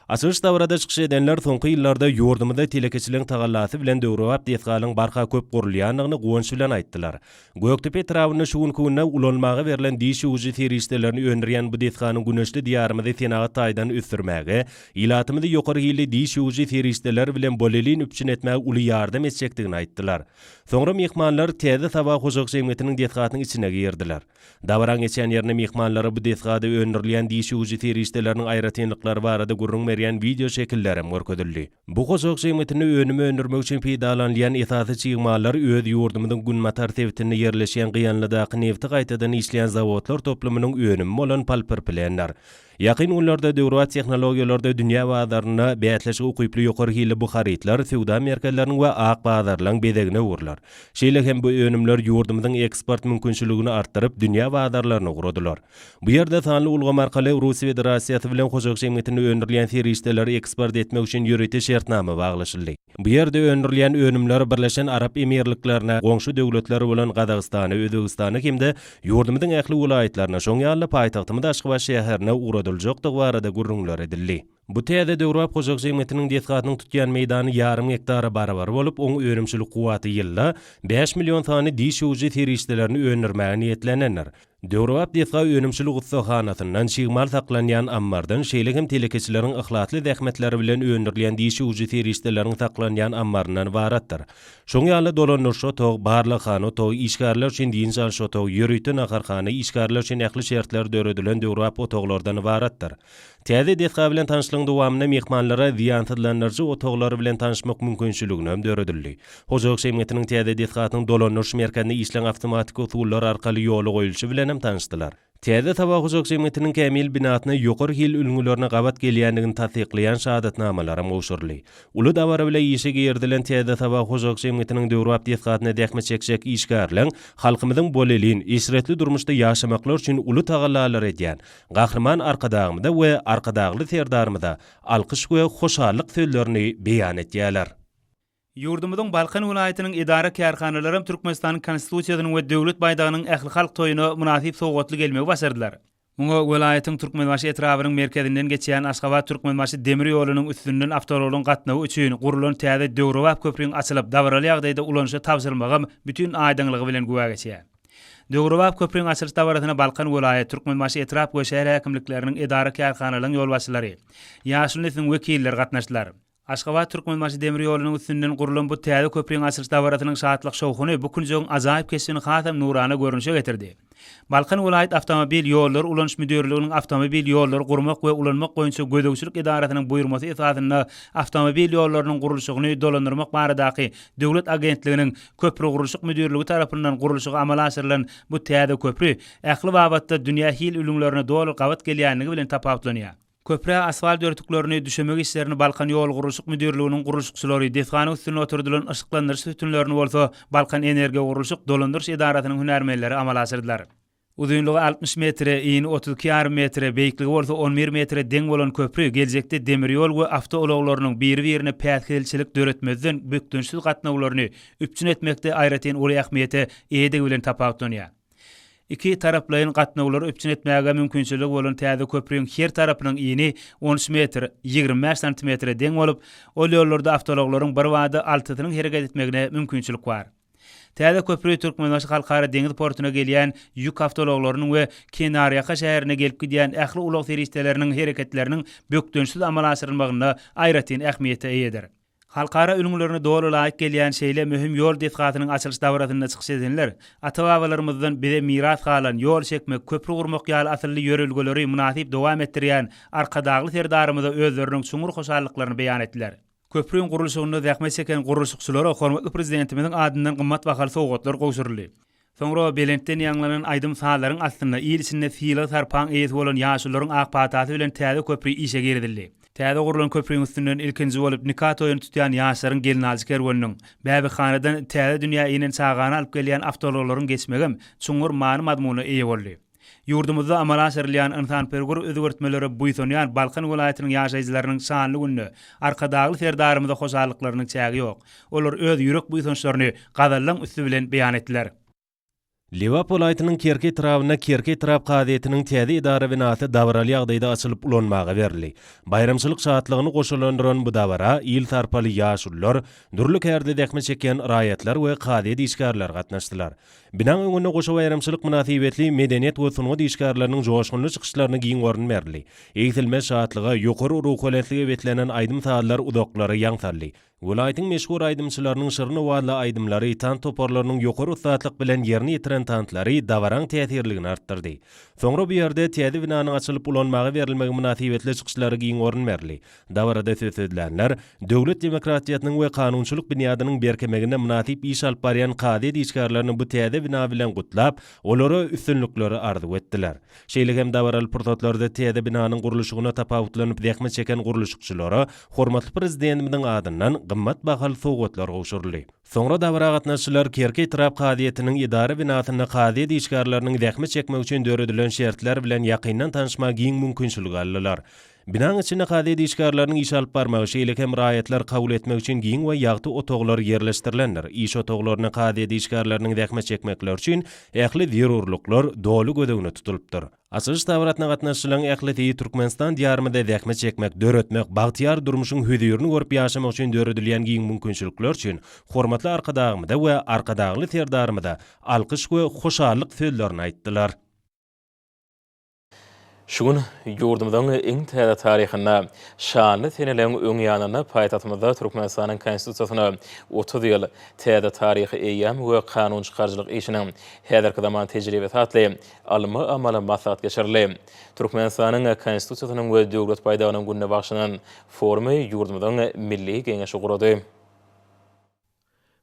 Açylyş dabarada çykyş edenler soňky ýyllarda ýurdumyzda telekeçiligiň tagallasy bilen döwrebap desgalaryň barha köp gurulýandygyny guwanç bilen aýtdylar. Gökdepe etrabynda şu günki günde ulanmaga berlen diş ýuwujy serişdelerini öndürýän bu desganyň güneşli Diýarymyzy senagat taýdan ösdürmäge, ilatymyzy ýokary hilli diş ýuwujy serişdeler bilen bolelin üpjün etmäge uly ýardam etjekdigini aýtdylar. Soňra myhmanlar Täze Saba hojalyk jemgyýetiniň desgasynyň içine girdiler. Dabaraň geçýän ýerinde myhmanlara bu desgada öndürilýän diş ýuwujy serişdeleriniň aýratynlyklary barada gürrüň berýän wideo şekillerem görkezildi. Bu hojalyk jemgyýetinde önüm öndürmek üçin peýdalanylýan esasy çig mallar öz ýurdumyzyň günbatar sebitinde ýerleşýän Gyýanlydaky nebti gaýtadan işleýän zawodlar toplumynyň önümi bolan polpirpilendir. Ýakyn günlerde döwrebap tehnologiýalarda dünýä bazarynda bäsleşige ukyply ýokary hilli bu harytlar söwda merkezleriniň we ak bazarlaryň bezegine öwrüler. Şeýle hem bu önümler ýurdumyzyň eksport mümkinçiligini artdyryp, dünýä bazarlaryna ugradylar. Bu ýerde sanly ulgam arkaly Russiýa Federasiýasy bilen hojalyk jemgyýetinde öndürilýän serişdeleri eksport etmek üçin ýörite şertnama baglaşyldy. Bu ýerde öndürilýän önümler Birleşen Arap Emirliklerine, goňşy döwletler bolan Gazagystana, Özbegistana hem-de ýurdumyzyň ähli welaýatlaryna, şoň ýaly-da paýtagtymyz Aşgabat şäherine ugradyljakdygy barada gürrüňler edildi. Bu täze döwrebap hojalyk jemgyýetiniň desgasynyň tutýan meýdany ýarym gektara barabar bolup, oň önümçilik kuwwaty ýylda 5 million sany diş ýuwujy serişdelerini öndürmäge niýetlenendir. Döwrebap desga önümçilik ussahanasyndan, çig mal saklanýan ammardan, şeýle hem telekeçileriň yhlasly zähmetleri bilen öndürilýän diş ýuwujy serişdeleriň saklanýan ammaryndan ybaratdyr. Şoň ýaly dolandyryş otag, barlaghana otagy, işgärler üçin dynç alyş otagy, ýörite naharhana, işgärler üçin ähli şertler döredilen döwrebap otaglardan ybaratdyr. Täze desga bilen tanyşlygyň dowamynda myhmanlara zyýansyzlandyryjy otaglary bilen tanyşmak mümkinçiliginem döredildi. Hojalyk jemgyýetiniň täze desgasynyň dolandyryş merkezinde işleň awtomatiki usullar arkaly ýola goýulyşy bilenem tanyşdylar. Täze Saba hojalyk jemgyýetiniň kämil binasyna ýokary hil ülňülerine gabat gelýändigini tassyklaýan şahadatnamalaram gowşuryldy. Uly dabara bile işe girizilen Täze Saba hojalyk jemgyýetiniň döwrebap desgasynda zähmet çekjek işgärleň halkymyzyň bolelin, eşretli durmuşda ýaşamaklary üçin uly tagallalar edýän Gahryman Arkadagymyza we Arkadagly Serdarymyza alkyş we hoşallyk sözlerini beýan etýärler. Ýurdumyzyň Balkan welaýatynyň edara-kärhanalaram Türkmenistanyň Konstitusiýasynyň we Döwlet baýdagynyň ählihalk toýuna mynasyp sowgatly gelmegi başardylar. Muňa welaýatyň Türkmenbaşy etrabynyň merkezinden geçýän Aşgabat-Türkmenbaşy demir ýolunyň üstünden awtoulaglaryň gatnawy üçin gurlan täze döwrebap köprüň açylyp, dabaraly ýagdaýda ulanyşa tabşyrylmagam bütin aýdyňlygy bilen güwä geçýär. Döwrebap köprüň açylyş dabarasyna Balkan welaýat, Türkmenbaşy etrap we şäher häkimlikleriniň edara-kärhanalaryň ýolbaşçylary, ýaşuly nesliň wekilleri gatnaşdylar. Aşgabat, Türkmenbaşy demir ýolunyň üstünden gurlan bu täze köprüň açylyş dabarasynyň şatlyk-şowhuny bu künjegiň ajaýyp keşbini hasam nurana görnüşe getirdi. Balkan welaýat awtomobil ýollary ulanyş müdirliginiň awtomobil ýollary gurmak we ulanmak boýunça gözegçilik edarasynyň buýurmasy esasynda awtomobil ýollarynyň gurluşygyny dolandyrmak baradaky döwlet agentliginiň Köprügurluşyk müdirligi tarapyndan gurluşygy amala aşyrylan bu täze köpri ähli babatda dünýä hil ülňülerine doly gabat gelýänligi bilen tapawutlanýar. Köprä asfalt örtüklerini düşemek işlerini Balkanýolgurluşyk müdirliginiň gurluşykçylary, desganyň üstünde oturdylan yşyklandyryş sütünlerini bolsa Balkanenergogurluşyk dolandyryş edarasynyň hünärmenleri amala aşyrdylar. Uzynlygy 60 metre, ini 32 ýarym metre, beýikligi bolsa 11 metre deň bolan köpri geljekde demir ýol we awtoulaglarynyň biri-birine päsgelçilik döretmezden bökdençsiz gatnawlaryny üpjün etmekde aýratyn uly ähmiýete eýedigi bilen tapawutlanýar. Iki taraplaýyn gatnawlary üpjün etmäge mümkinçiligi bolan täze köprüň her tarapynyň ini 13 metr 25 santimetre deň bolup, ol ýollarda awtoulaglaryň birbada altysynyň hereket etmegine mümkinçilik bar. Täze köpri Türkmenbaşy Halkara deňiz portuna gelýän ýük awtoulaglarynyň we kenarýaka şäherine gelip gidýän ähli ulag serişdeleriniň hereketleriniň bökdençsiz amala aşyrylmagynda aýratyn ähmiýete eýedir. Halkara ülňülerine doly laýyk gelýän şeýle möhüm ýol desgasynyň açylyş dabarasynda çykyş edenler ata-babalarymyzdan bize miras galan ýol çekmek, köpri gurmak ýaly asylly ýörelgeleri mynasyp dowam etdirýän Arkadagly Serdarymyza özleriniň çuňňur hoşallyklaryny beýan etdiler. Köprüň gurluşygynda zähmet çeken gurluşykçylara hormatly Prezidentimiziň adyndan gymmat bahaly sowgatlar gowşuryldy. Soňra belentden ýaňlanan aýdym-sazlaryň astynda il içinde sylag-sarpaň eýesi bolan ýaşulularyň ak patasy bilen täze köpri işe girizildi. Täze gurlan köprüň üstünden ilkinji bolup nika toýuny tutýan ýaşlaryň gelnaljy kerweniniň, bäbekhanadan täze dünýä inen çagany alyp gelýän awtoulaglaryň geçmegem çuňňur many-mazmuna eýe boldy. Ýurdumyzda amala aşyrylýan ynsanperwer özgertmelere buýsanýan Balkan welaýatynyň ýaşaýjylarynyň şanly günde Arkadagly Serdarymyza hoşallyklarynyň çägi ýok. Olar öz ýürek buýsançlaryny gazallaň üsti bilen beýan etdiler. Lebap welaýatynyň Kerki etrabynda Kerki etrap kazyýetiniň täze edara binasy dabaraly ýagdaýda açylyp ulanmaga berildi. Baýramçylyk şatlygyny goşalandyran bu dabara il sarpaly ýaşulular, dürli kärde zähmet çekýän raýatlar we kazyýet işgärleri gatnaşdylar. Binaň öňünde goşa baýramçylyk mynasybetli medeniýet we sungat işgärleriniň joşgunly çykyşlaryna giň orun berildi. Egsilmez şatlyga, ýokary ruhubelentlige beslenen aýdym-sazlar uzaklara ýaň saldy. Welaýatyň meşhur aýdymçylarynyň şirin owazly aýdymlary, tans toparlarynyň ýokary ussatlyk bilen ýerine ýetiren tanslary dabaraň täsirligini artdyrdy. Soňra bu ýerde täze binanyň açylyp ulanmaga berilmegi mynasybetli çykyşlara giň orun berildi. Dabarada söz sözlänler, döwlet demokratiýasynyň we kanunçylyk binýadynyň berkemeginde mynasyp iş alyp barýan kazyýet işgärlerini bu täze bina bilen gutlap, olara üstünlikleri arzuw etdiler. Şeýle hem dabaraly pursatlarda täze binanyň gurluşygyna tapawutlanyp zähmet çeken gurluşykçylara hormatly Prezidentimiziň adyndan gymmat bahaly sowgatlar gowşuryldy. Soňra dabara gatnaşyjylar Kerki etrap kazyýetiniň edara binasynda kazyýet işgärleriniň zähmet çekmegi üçin döredilen şertler bilen ýakyndan tanyşmaga giň mümkinçilik aldylar. Binaň içinde kazyýet işgärleriniň iş alyp barmagy, şeýle hem raýatlary kabul etmek üçin giň we ýagty otaglar ýerleşdirilendir. Iş otaglarynda kazyýet işgärleriniň zähmet çekmekleri üçin ähli zerurlyklar doly göz öňünde tutulypdyr. Açylyş dabarasyna gatnaşyjylaryň ählisi Türkmenistan Diýarymyzda zähmet çekmek, döretmek, bagtyýar durmuşyň hözirini görüp ýaşamak üçin döredilýän giň mümkinçilikler üçin hormatly Arkadagymyza we Arkadagly Serdarymyza alkyş we hoşallyk sözlerini aýtdylar. Şu gün ýurdumyzyň iň täze taryhynda şanly seneleriň öň ýanynda paýtagtymyzda Türkmenistanyň Konstitusiýasyna 30 ýyl, täze taryhy eýýam we kanunçykaryjylyk işiniň häzirki zaman tejribesi atly ylmy-amaly maslahat geçirildi. Türkmenistanyň Konstitusiýasynyň we Döwlet baýdagynyň gününe bagyşlanan forumy ýurdumyzyň Milli Geňeşi gurady.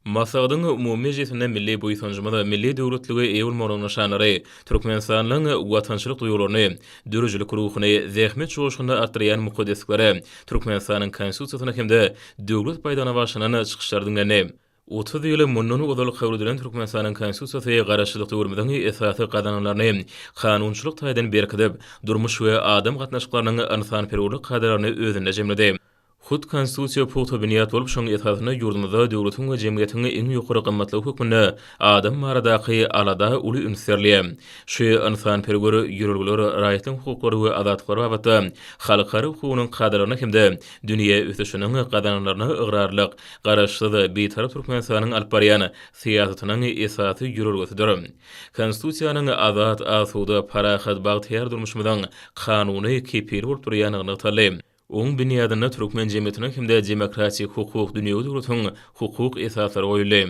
Maslahatyň umumy mejlisinde milli buýsanjymyz, milli döwletlige eýe bolmagynyň nyşanlary, türkmenistanlylaryň watançylyk duýgularyny, döredijilik ruhuny, zähmet joşgunyny artdyrýan mukaddesliklere, Türkmenistanyň Konstitusiýasyna hem-de Döwlet baýdagyna bagyşlanan çykyşlar diňlendi. 30 ýyl mundan ozal kabul edilen Türkmenistanyň Konstitusiýasy Garaşsyzlyk döwrümiziň esasy gazananlaryny kanunçylyk taýdan berkidip, durmuş we adam gatnaşyklarynyň ynsanperwerlik kadalaryny özünde jemledi. Hut Konstitusiýa pugta binýat bolup, şonuň esasynda ýurdumyzda döwletiň we jemgyýetiň iň ýokary gymmatlygy hökmünde adam baradaky alada uly üns berilýär. Şu ynsanperwer ýörelgeler raýatlaryň hukuklary we azatlyklary babatda halkara hukugynyň kadalaryna hem-de dünýä ösüşiniň gazananlaryna ygrarlylyk Garaşsyz, Bitarap Türkmenistanyň alyp barýan syýasatynyň esasy ýörelgesidir. Konstitusiýanyň azat, asuda, parahat, bagtyýar durmuşymyzyň kanuny kepili bolup durýandygy nygtaldy. Oň binýadynda türkmen jemgyýetiniň hem-de demokratik, hukuk, dünýewi döwletiň hukuk esaslary goýuldy.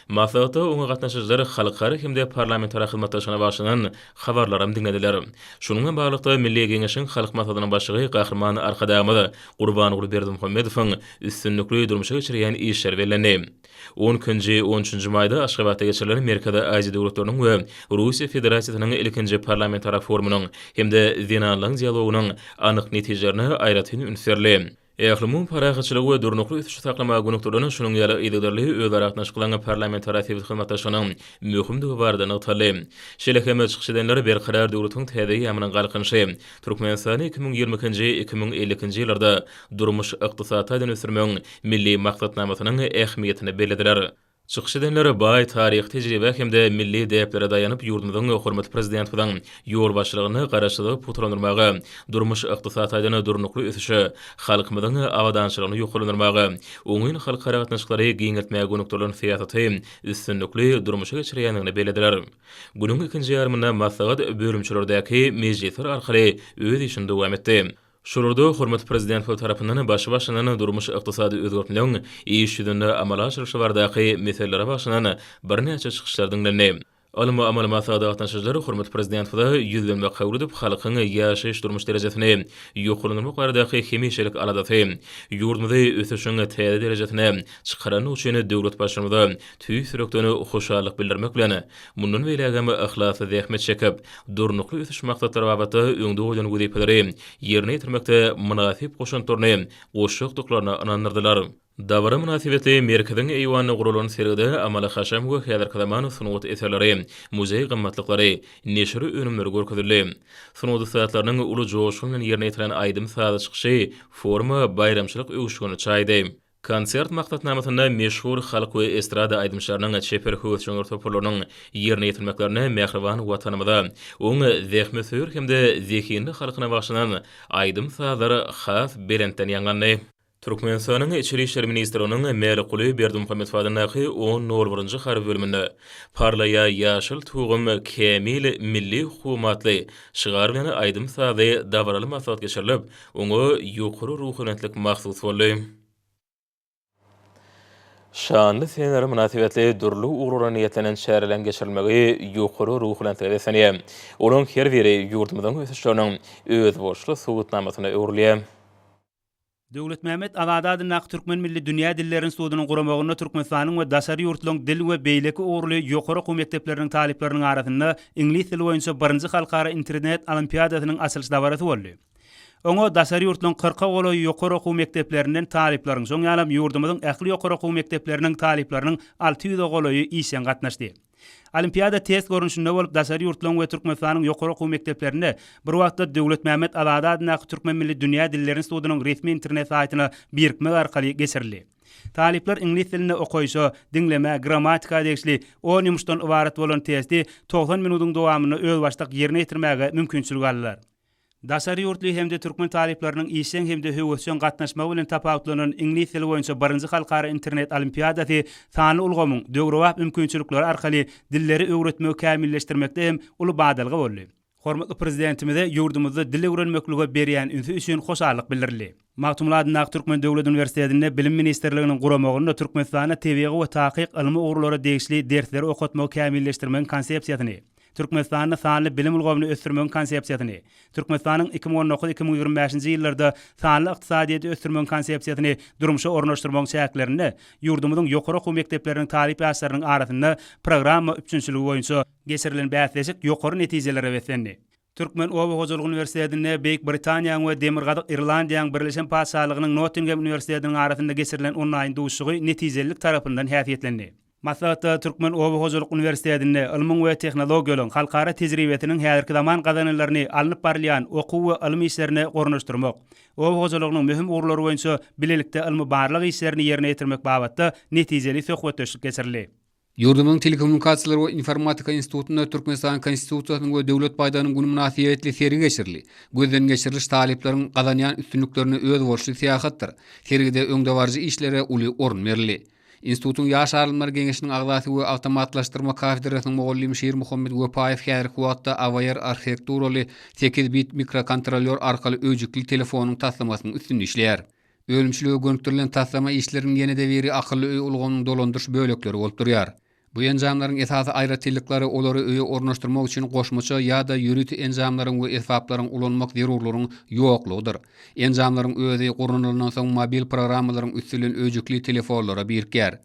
Maslahatda oňa gatnaşyjylar halkara hem-de parlamentara hyzmatdaşlygyna bagyşlanan habarlaram diňlediler. Şunuň bilen baglylykda, Milli Geňeşiň Halk Maslahatynyň Başlygy Gahryman Arkadagymyz Gurbanguly Berdimuhamedowyň üstünlikli durmuşa geçirýän işleri bellendi. On ikinji, on üçünji maýda Aşgabatda geçirilen Merkezi Aziýa döwletleriniň we Russiýa Federasiýasynyň ilkinji parlamentara forumynyň hem-de zenanlaryň dialogynyň anyk netijelerine aýratyn üns berildi. Ählumumy parahatçylygy we durnukly ösüşi saklamaga gönükdirilen şunuň ýaly yzygiderli özara gatnaşyklaryň parlamentara sebit hyzmatdaşlygynyň möhümdigi barada nygtaldy. Şeýle hem çykyş edenler Berkarar döwletiň täze eýýamynyň Galkynyşy, Türkmenistany 2022-nji, 2052-nji ýyllarda durmuş-ykdysady taýdan ösdürmegiň Milli maksatnamasynyň ähmiýetini bellediler. Çykyş edenler baý taryhy tejribä hem-de milli däplere daýanyp, ýurdumyzyň hormatly Prezidentimiziň ýolbaşçylygynda Garaşsyzlygy pugtalandyrmaga, durmuş-ykdysady taýdan durnukly ösüşe, halkymyzyň abadançylygyny ýokarlandyrmaga, oňyn halkara gatnaşyklary giňeltmäge gönükdirilen syýasaty üstünlikli durmuşa geçirýändigini bellediler. Günüň ikinji ýarymynda maslahat bölümçelerdäki mejlisler arkaly öz işini dowam etdi. Şolarda hormatly Prezidentimiz tarapyndan başy başlanan durmuş-ykdysady özgertmeleň iş ýüzünde amala aşyrylyşy baradaky meselelere bagyşlanan birnäçe çykyşlar diňlendi. Ylmy-amaly maslahata gatnaşyjylar hormatly Prezidentimize ýüzlenme kabul edip, halkyň ýaşaýyş-durmuş derejesini ýokarlandyrmak baradaky hemişelik aladasy, ýurdumyzy ösüşiň täze derejesine çykarandygy üçin döwlet Baştutanymyza tüýs ýürekden hoşallyk bildirmek bilen, mundan beýlägem yhlasly zähmet çekip, durnukly ösüş maksatlary babatda öňde goýlan wezipeleri ýerine ýetirmekde mynasyp goşantlaryny goşjakdyklaryna ynandyrdylar. Dabara mynasybetli merkeziň eýwanynda guralan sergide amaly-haşam we häzirki zaman sungat eserleri, muzeý gymmatlyklary, neşir önümleri görkezildi. Sungat ussatlarynyň uly joşgun bilen ýerine ýetiren aýdym-sazly çykyşy foruma baýramçylyk öwüşginini çaýdy. Konsert maksatnamasynda meşhur halk we estrada aýdymçylarynyň, çeper höwesjeňler toparlarynyň ýerine ýetirmeklerinde mähriban Watanymyza, oň zähmetsöýer hem-de zehinli halkyna bagyşlanan aýdym-sazlar has belentden ýaňlandy. Türkmenistanyň Içeri işler ministrliginiň Mälikguly Berdimuhamedow adyndaky on nol birinji harby bölüminde Parlaýa ýaşyl tugum kämil milli hukugym atly şygar bilen aýdym-sazly dabaraly maslahat geçirilip, oňa ýokary ruhubelentlik mahsus boldy. Şanly seneler mynasybetli dürli ugurlara niýetlenen çäreleriň geçirilmegi ýokary ruhubelentlige beslenýär. Olaryň her biri ýurdumyzyň ösüşleriniň özboluşly subutnamasyna öwrülýär. Döwletmämmet Azady adyndaky Türkmen milli dünýä dilleri institutynyň guramagynda Türkmenistanyň we daşary ýurtlaryň dil we beýleki ugurly ýokary okuw mekdepleriniň talyplarynyň arasynda iňlis dili boýunça birinji halkara internet olimpiadasynyň açylyş dabarasy boldy. Oňa daşary ýurtlaryň kyrka golaý ýokary okuw mekdeplerinden talyplaryň, şoň ýalam ýurdumyzyň ähli ýokary okuw mekdepleriniň talyplarynyň 600-e golaýy işjeň gatnaşdy. Olimpiada test görnüşinde bolup, daşary ýurtlaryň we Türkmenistanyň ýokary okuw mekdeplerinde bir wagtda Döwletmämmet Azady adyndaky Türkmen milli dünýä dilleri institutynyň resmi internet saýtyna birikmek arkaly geçirildi. Talyplar iňlis dilinde okaýşa, diňlemä, grammatika degişli on ýumuşdan ybarat bolan testi 90 minudyň dowamynda özbaşdak ýerine ýetirmäge mümkinçilik aldylar. Daşary ýurtly hem-de türkmen talyplarynyň işjeň hem-de höwesjeň gatnaşmagy bilen tapawutlanan iňlis dili boýunça birinji halkara internet olimpiadasy sanly ulgamyň döwrebap mümkinçilikleri arkaly dilleri öwretmegi kämilleşdirmekde hem uly badalga boldy. Hormatly Prezidentimize ýurdumyzda dil öwrenmeklige berýän ünsi üçin hoşallyk bildirildi. Magtymguly adyndaky Türkmen döwlet uniwersitetinde Bilim ministrliginiň guramagynda Türkmenistanda tebigy we takyk ylmy ugurlara degişli dersleri okatmagy kämilleşdirmegiň Konsepsiýasyny, Türkmenistanda sanly bilim ulgamyny ösdürmegiň Konsepsiýasyny, Türkmenistanyň 2019, 2025-nji ýyllarda sanly ykdysadyýeti ösdürmegiň Konsepsiýasyny durmuşa ornaşdyrmagyň çäklerinde ýurdumyzyň ýokary okuw mekdepleriniň talyp ýaşlarynyň arasynda programma üpjünçiligi boýunça geçirilen bäsleşik ýokary netijelere beslendi. Türkmen oba hojalyk uniwersitetinde Beýik Britaniýanyň we Demirgazyk Irlandiýanyň Birleşen Patyşalygynyň Nottingem uniwersitetiniň arasynda geçirilen onlaýn duşuşygy netijelilik tarapyndan häsiýetlendi. Maslahatda Türkmen oba hojalyk uniwersitetinde ylmyň we tehnologiýalaryň halkara tejribesiniň häzirki zaman gazananlaryny alnyp barylýan okuw we ylym işlerine ornaşdyrmak, oba hojalygynyň möhüm ugurlary boýunça bilelikde ylmy-barlag işlerini ýerine ýetirmek babatda netijeli söhbetdeşlik geçirildi. Ýurdumyzyň Telekommunikasiýalar we informatika institutynda Türkmenistanyň Konstitusiýasynyň we Döwlet baýdagynyň güni mynasybetli sergi geçirildi. Gözden geçiriliş talyplaryň gazanýan üstünliklerine özboluşly syýahatdyr. Sergide öňdebaryjy işlere uly orun berildi. Institutyň Ýaş alymlar geňeşiniň agzasy we awtomatlaşdyrma kafedrasynyň mugallymy Şirmuhammet Wepaýew häzirki wagtda AWR arhitekturaly sekiz bit mikrokontrolýor arkaly öýjükli telefonyň taslamasynyň üstünde işleýär. Önümçilige gönükdirilen taslama işleriniň ýene-de biri akylly öý ulgamynyň dolandyryş bölekleri bolup durýar. Bu enjamlaryň esasy aýratynlyklary olary öýe ornaşdyrmak üçin goşmaça ýa-da ýörite enjamlaryň we esbaplaryň ulanmak zerurlygynyň ýoklugydyr. Enjamlaryň özi gurnalandan soň mobil programmalaryň üsti bilen öýjükli telefonlara birikýär.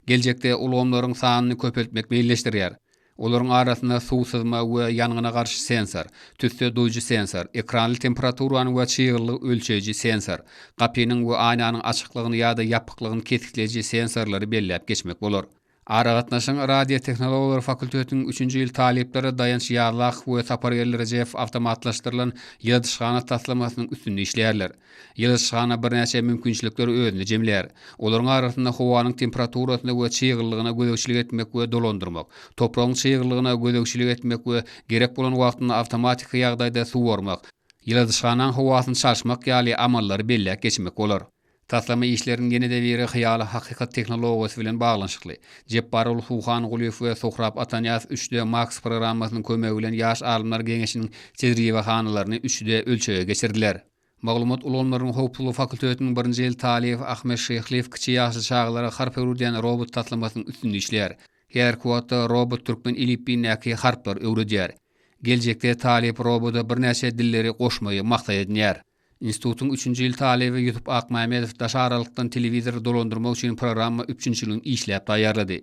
Geljekde ulgamlaryň sanyny köpeltmek meýilleşdirilýär. Olaryň arasynda suw syzma we ýangyna garşy sensor, tüsse duýujy sensor, ekranly temperaturany we çyglylygy ölçeýji sensor, gapynyň we aýnanyň açyklygyny ýa-da ýapyklygyny kesgitleýji sensorlary belläp geçmek bolar. Aragatnaşygyň radiotehnologiýalar fakultetiniň üçünji ýyl talyplary Daýanç Ýazlakow we Sapargeldi Rejepow awtomatlaşdyrylan ýyladyşhana taslamasynyň üstünde işleýärler. Ýyladyşhana birnäçe mümkinçilikleri özünde jemleýär. Olaryň arasynda howanyň temperaturasyna we çyglylygyna gözegçilik etmek we dolandyrmak, topragyň çyglylygyna gözegçilik etmek we gerek bolan wagtynda awtomatiki ýagdaýda suwarmak, ýyladyşhanaň howasyny çalyşmak ýaly amallary belläp geçmek bolar. Taslama işleriniň ýene-de biri hyýaly hakykat tehnologiýasy bilen baglanyşykly. Jepbaroğly Suhangulyýew we Sohrab Atanyýazow 3D Max programmasynyň kömegi bilen Ýaş alymlar geňeşiniň tejribehanalaryny 3D ölçege geçirdiler. Maglumat ulgamlarynyň howpsuzlygy fakultetiniň birinji ýyl talyby Ahmet Şyhlyýew kiçi ýaşly çagalara harp öwredýän robot taslamasynyň üstünde işleýär. Häzirki wagtda robot türkmen elipbiýindäki harplary öwredýär. Geljekde talyp robota birnäçe dilleri goşmagy maksat edinýär. Institutyň üçünji ýyl talyby Ýusup Akmämmedow daş aralykdan telewizory dolandyrmak üçin programma üpjünçiligini işläp taýýarlady.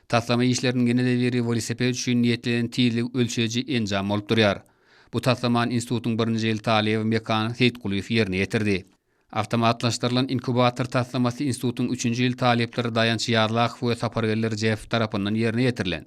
Taslama işleriniň ýene-de biri welosiped üçin niýetlenen tizligi ölçeýji enjam bolup durýar. Bu taslamany institutyň birinji ýyl talyby Mekan Seýitgulyýew ýerine ýetirdi. Awtomatlaşdyrylan inkubator taslamasy institutyň üçünji ýyl talyplary Daýanç Ýazlakow we Sapargeldi Rejepow tarapyndan ýerine ýetirilen.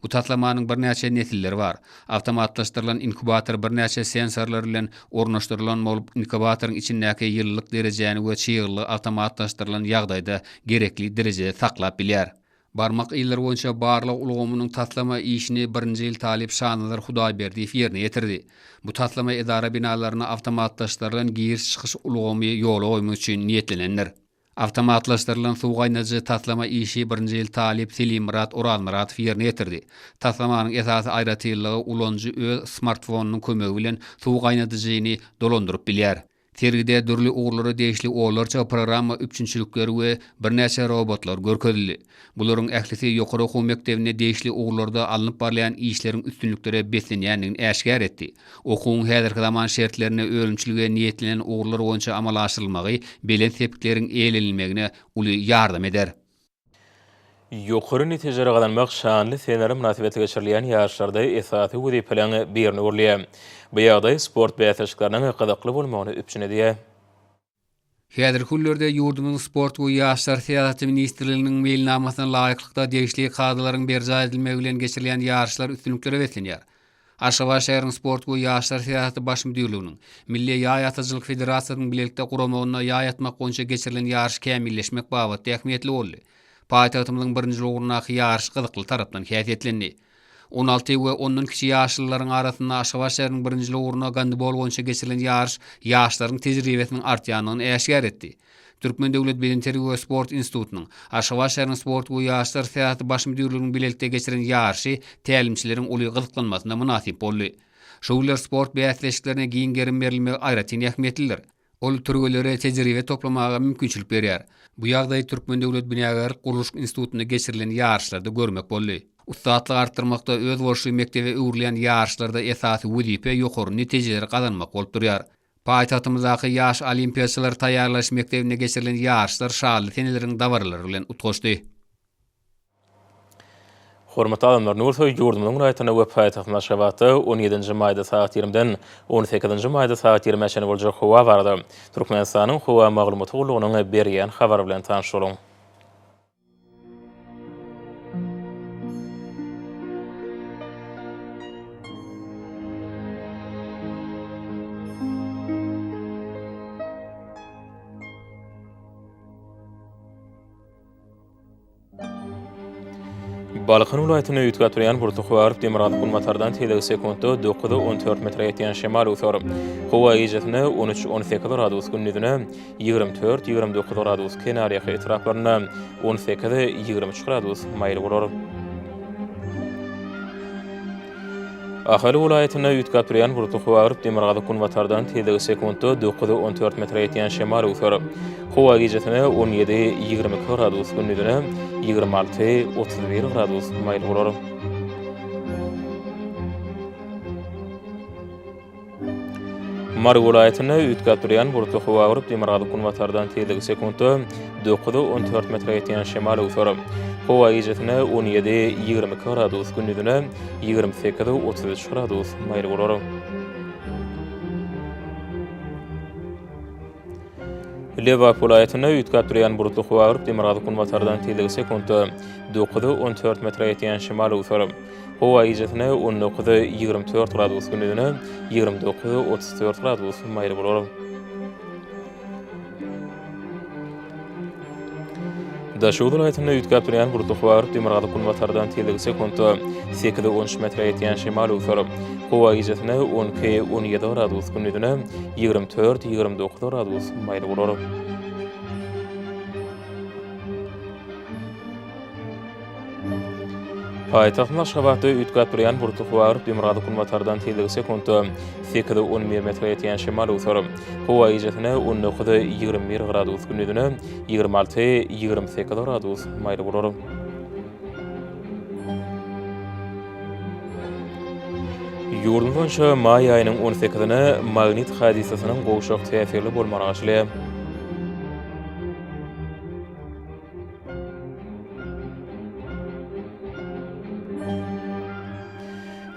Bu taslamanyň birnäçe nesilleri bar. Awtomatlaşdyrylan inkubator birnäçe sensorlar bilen ornaşdyrylan bolup, inkubatoryň içindäki ýylylyk derejäni we çyglylygy awtomatlaşdyrylan ýagdaýda gerekli derejede saklap bilýär. Barmak yzlary boýunça barlag ulgamynyň taslama işini birinji ýyl talyp Şanazar Hudaýberdiýew ýerine ýetirdi. Bu taslama edara binalaryna awtomatlaşdyrylan giriş-çykyş ulgamy ýola goýmak üçin niýetlenendir. Awtomatlaşdyrylan suw gaýnadyjy taslama işi birinji ýyl talyp Selimmyrat Orazmyratow ýerine ýetirdi. Taslamanyň esasy aýratynlygy ulanyjy öz smartfonynyň kömegi bilen suw gaýnadyjyny dolandyryp bilýär. Sergide dürli ugurlara degişli onlarça programma üpjünçilikleri we birnäçe robotlar görkezildi. Bularyň ählisi ýokary okuw mekdebinde degişli ugurlarda alnyp barylýan işleriň üstünliklere beslenýändigini äşgär etdi. Okuwyň häzirki zaman şertlerinde önümçilige niýetlenen ugurlar boýunça amala aşyrylmagy belent sepgitleriň eýelenilmegine uly ýardam eder. Ýokary netijeleri gazanmak şanly seneler mynasybetli geçirilýän ýaryşlarda esasy wezipeleriň birine öwrülýär. Bu ýagdaý sport bäsleşikleriniň gyzykly bolmagyny üpjün edýär. Häzirki günlerde ýurdumyzyň Sport we ýaşlar syýasaty ministrliginiň meýilnamasyna laýyklykda degişli kadalaryň berjaý edilmegi bilen geçirilýän ýaryşlar üstünliklere beslenýär. Aşgabat şäheriniň Sport we ýaşlar syýasaty baş müdirliginiň, Milli ýaý atyjylyk federasiýasynyň bilelikde guramagynda ýaý atmak boýunça geçirilen ýaryş kämilleşmek babatda ähmiýetli boldy. Paýtagtymyzyň birinji ugrundaky ýaryş gyzykly tarapdan häsiýetlendi. 16 we ondan kiçi ýaşlylaryň arasynda Aşgabat şäheriniň birinjilik ugrunda gandbol boýunça geçirilen ýaryş ýaşlaryň tejribesiniň artýandygyny äşgär etdi. Türkmen döwlet bedenterbiýe we sport institutynyň, Aşgabat şäheriniň Sport we ýaşlar syýasaty baş müdirliginiň bilelikde geçiren ýaryşy tälimçileriň uly gyzyklanmasyna mynasyp boldy. Şu günler sport bäsleşiklerine giň gerim berilmegi aýratyn ähmiýetlidir. Ol türgenlere tejribe toplamaga mümkinçilik berýär. Bu ýagdaýy Türkmen döwlet binagärlik-gurluşyk institutynda geçirilen ýaryşlarda görmek boldy. Ussatlygy artdyrmakda özboluşly mekdebe öwrülýän ýaryşlarda esasy wezipe ýokary netijeleri gazanmak bolup durýar. Paýtagtymyzdaky Ýaş olimpiýaçylary taýýarlaýyş mekdebinde geçirilen ýaryşlar şanly seneleriň dabaralary bilen utgaşdy. Hormatly adamlar, indi bolsa ýurdumyzyň welaýatynda we paýtagtymyz Aşgabatda on ýedinji maýda sagat ýigrimiden on sekizinji maýda sagat ýigrimä çenli boljak howa barada Türkmenistanyň Howa maglumaty gullugynyň berýän habary bilen tanyş boluň. Balkan welaýatynda üýtgäp durýan bulutly howa alyp, demirgazyk-günbatardan tizligi sekuntda 9-14 metre ýetýän şemal öwser. Howa gijesine 13-18 gradus, gündizine 24-29 gradus, kenarýaka etraplarynda 18-23 gradus maýyl bolar. Ahal welaýatynda üýtgäp durýan bulutly howa agyryp, demirgazyk-günbatardan tizligi sekuntda 9-14 metre ýetýän şemal öwser. Howa gijesine 17-22 gradus, gündizine 26-31 gradus maýyl bolar. Mary welaýatynda üýtgäp durýan bulutly howa bolup, demirgazyk-günbatardan tizligi sekuntda 9-14 metre ýetýän şemal öwser. Howa gijesine 17-22 gradus, gündizine 28-33 gradus maýyl bolar. Lebap welaýatynda üýtgäp durýan bulutly howa bolup, demirgazyk-günbatardan tizligi sekuntda 9-14 metre ýetýän şemal öwser. Howa gijesine 19-24 gradus, gündizine 29-34 gradus maýyl bolar. Daşoguz welaýatynda üýtgäp durýan bulutly howa bolup, demirgazyk-günbatardan tizligi sekuntda 8-13 metre ýetýän şemal öwser. Howa gijesine 12-17 gradus, gündizine 24-29 gradus maýyl bolar. Paýtagtymyz Aşgabatda üýtgäp durýan bulutly howa bolup, demirgazyk-günbatardan tizligi sekuntda 8-11 metre ýetýän şemal öwser. Howa gijesine 19-21 gradus, gündizine 26-28 gradus maýyl bolar. Ýurdumyz boýunça maý aýynyň on sekizine magnit hadysasynyň gowşak täsirli bolmagyna garaşylýar.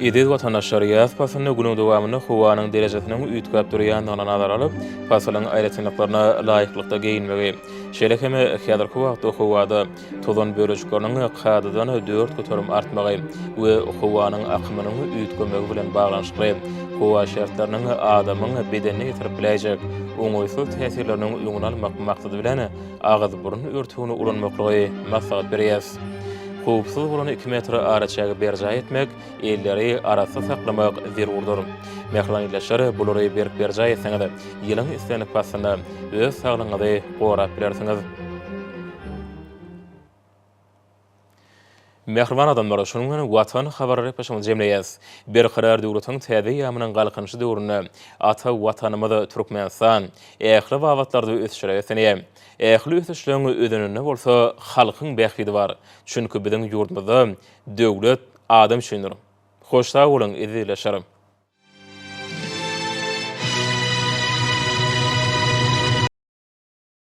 Eziz watandaşlar, ýaz paslynda günüň dowamynda howanyň derejesiniň üýtgäp durýandygyny nazara alyp, pasylyň aýratynlyklaryna laýyklykda geýinmegi, şeýle hem häzirki wagtda howada tozan bölejikleriniň kadadan 4% artmagy we howanyň akymynyň üýtgemegi bilen baglanyşykly howa şertleriniň adamyň bedenine ýetirip biläýjek oňaýsyz täsirleriniň öňüni almak maksady bilen agyz-burun örtügini ulanmaklygy maslahat berýäris. Howpsuz bolan iki metr araçägi berjaý etmek, elleri arassa saklamak zerurdyr. Mähriban ildeşler, bulary berk berjaý etseňiz, ýylyň islendik paslynda öz saglygyňyzy gorap bilersiňiz. Mähriban adamlar, şunuň bilen Watan habarlar gepleşigimizi jemleýäris. Berkarar döwletiň täze eýýamynyň Galkynyşy döwründe ata Watanymyz Türkmenistan ähli babatlarda ösüşlere beslenýär. Ähli ösüşleň özeninde bolsa halkyň bähbidi bar. Çünki biziň ýurdumyzda döwlet adam üçindir. Hoş sag boluň, eziz ildeşler!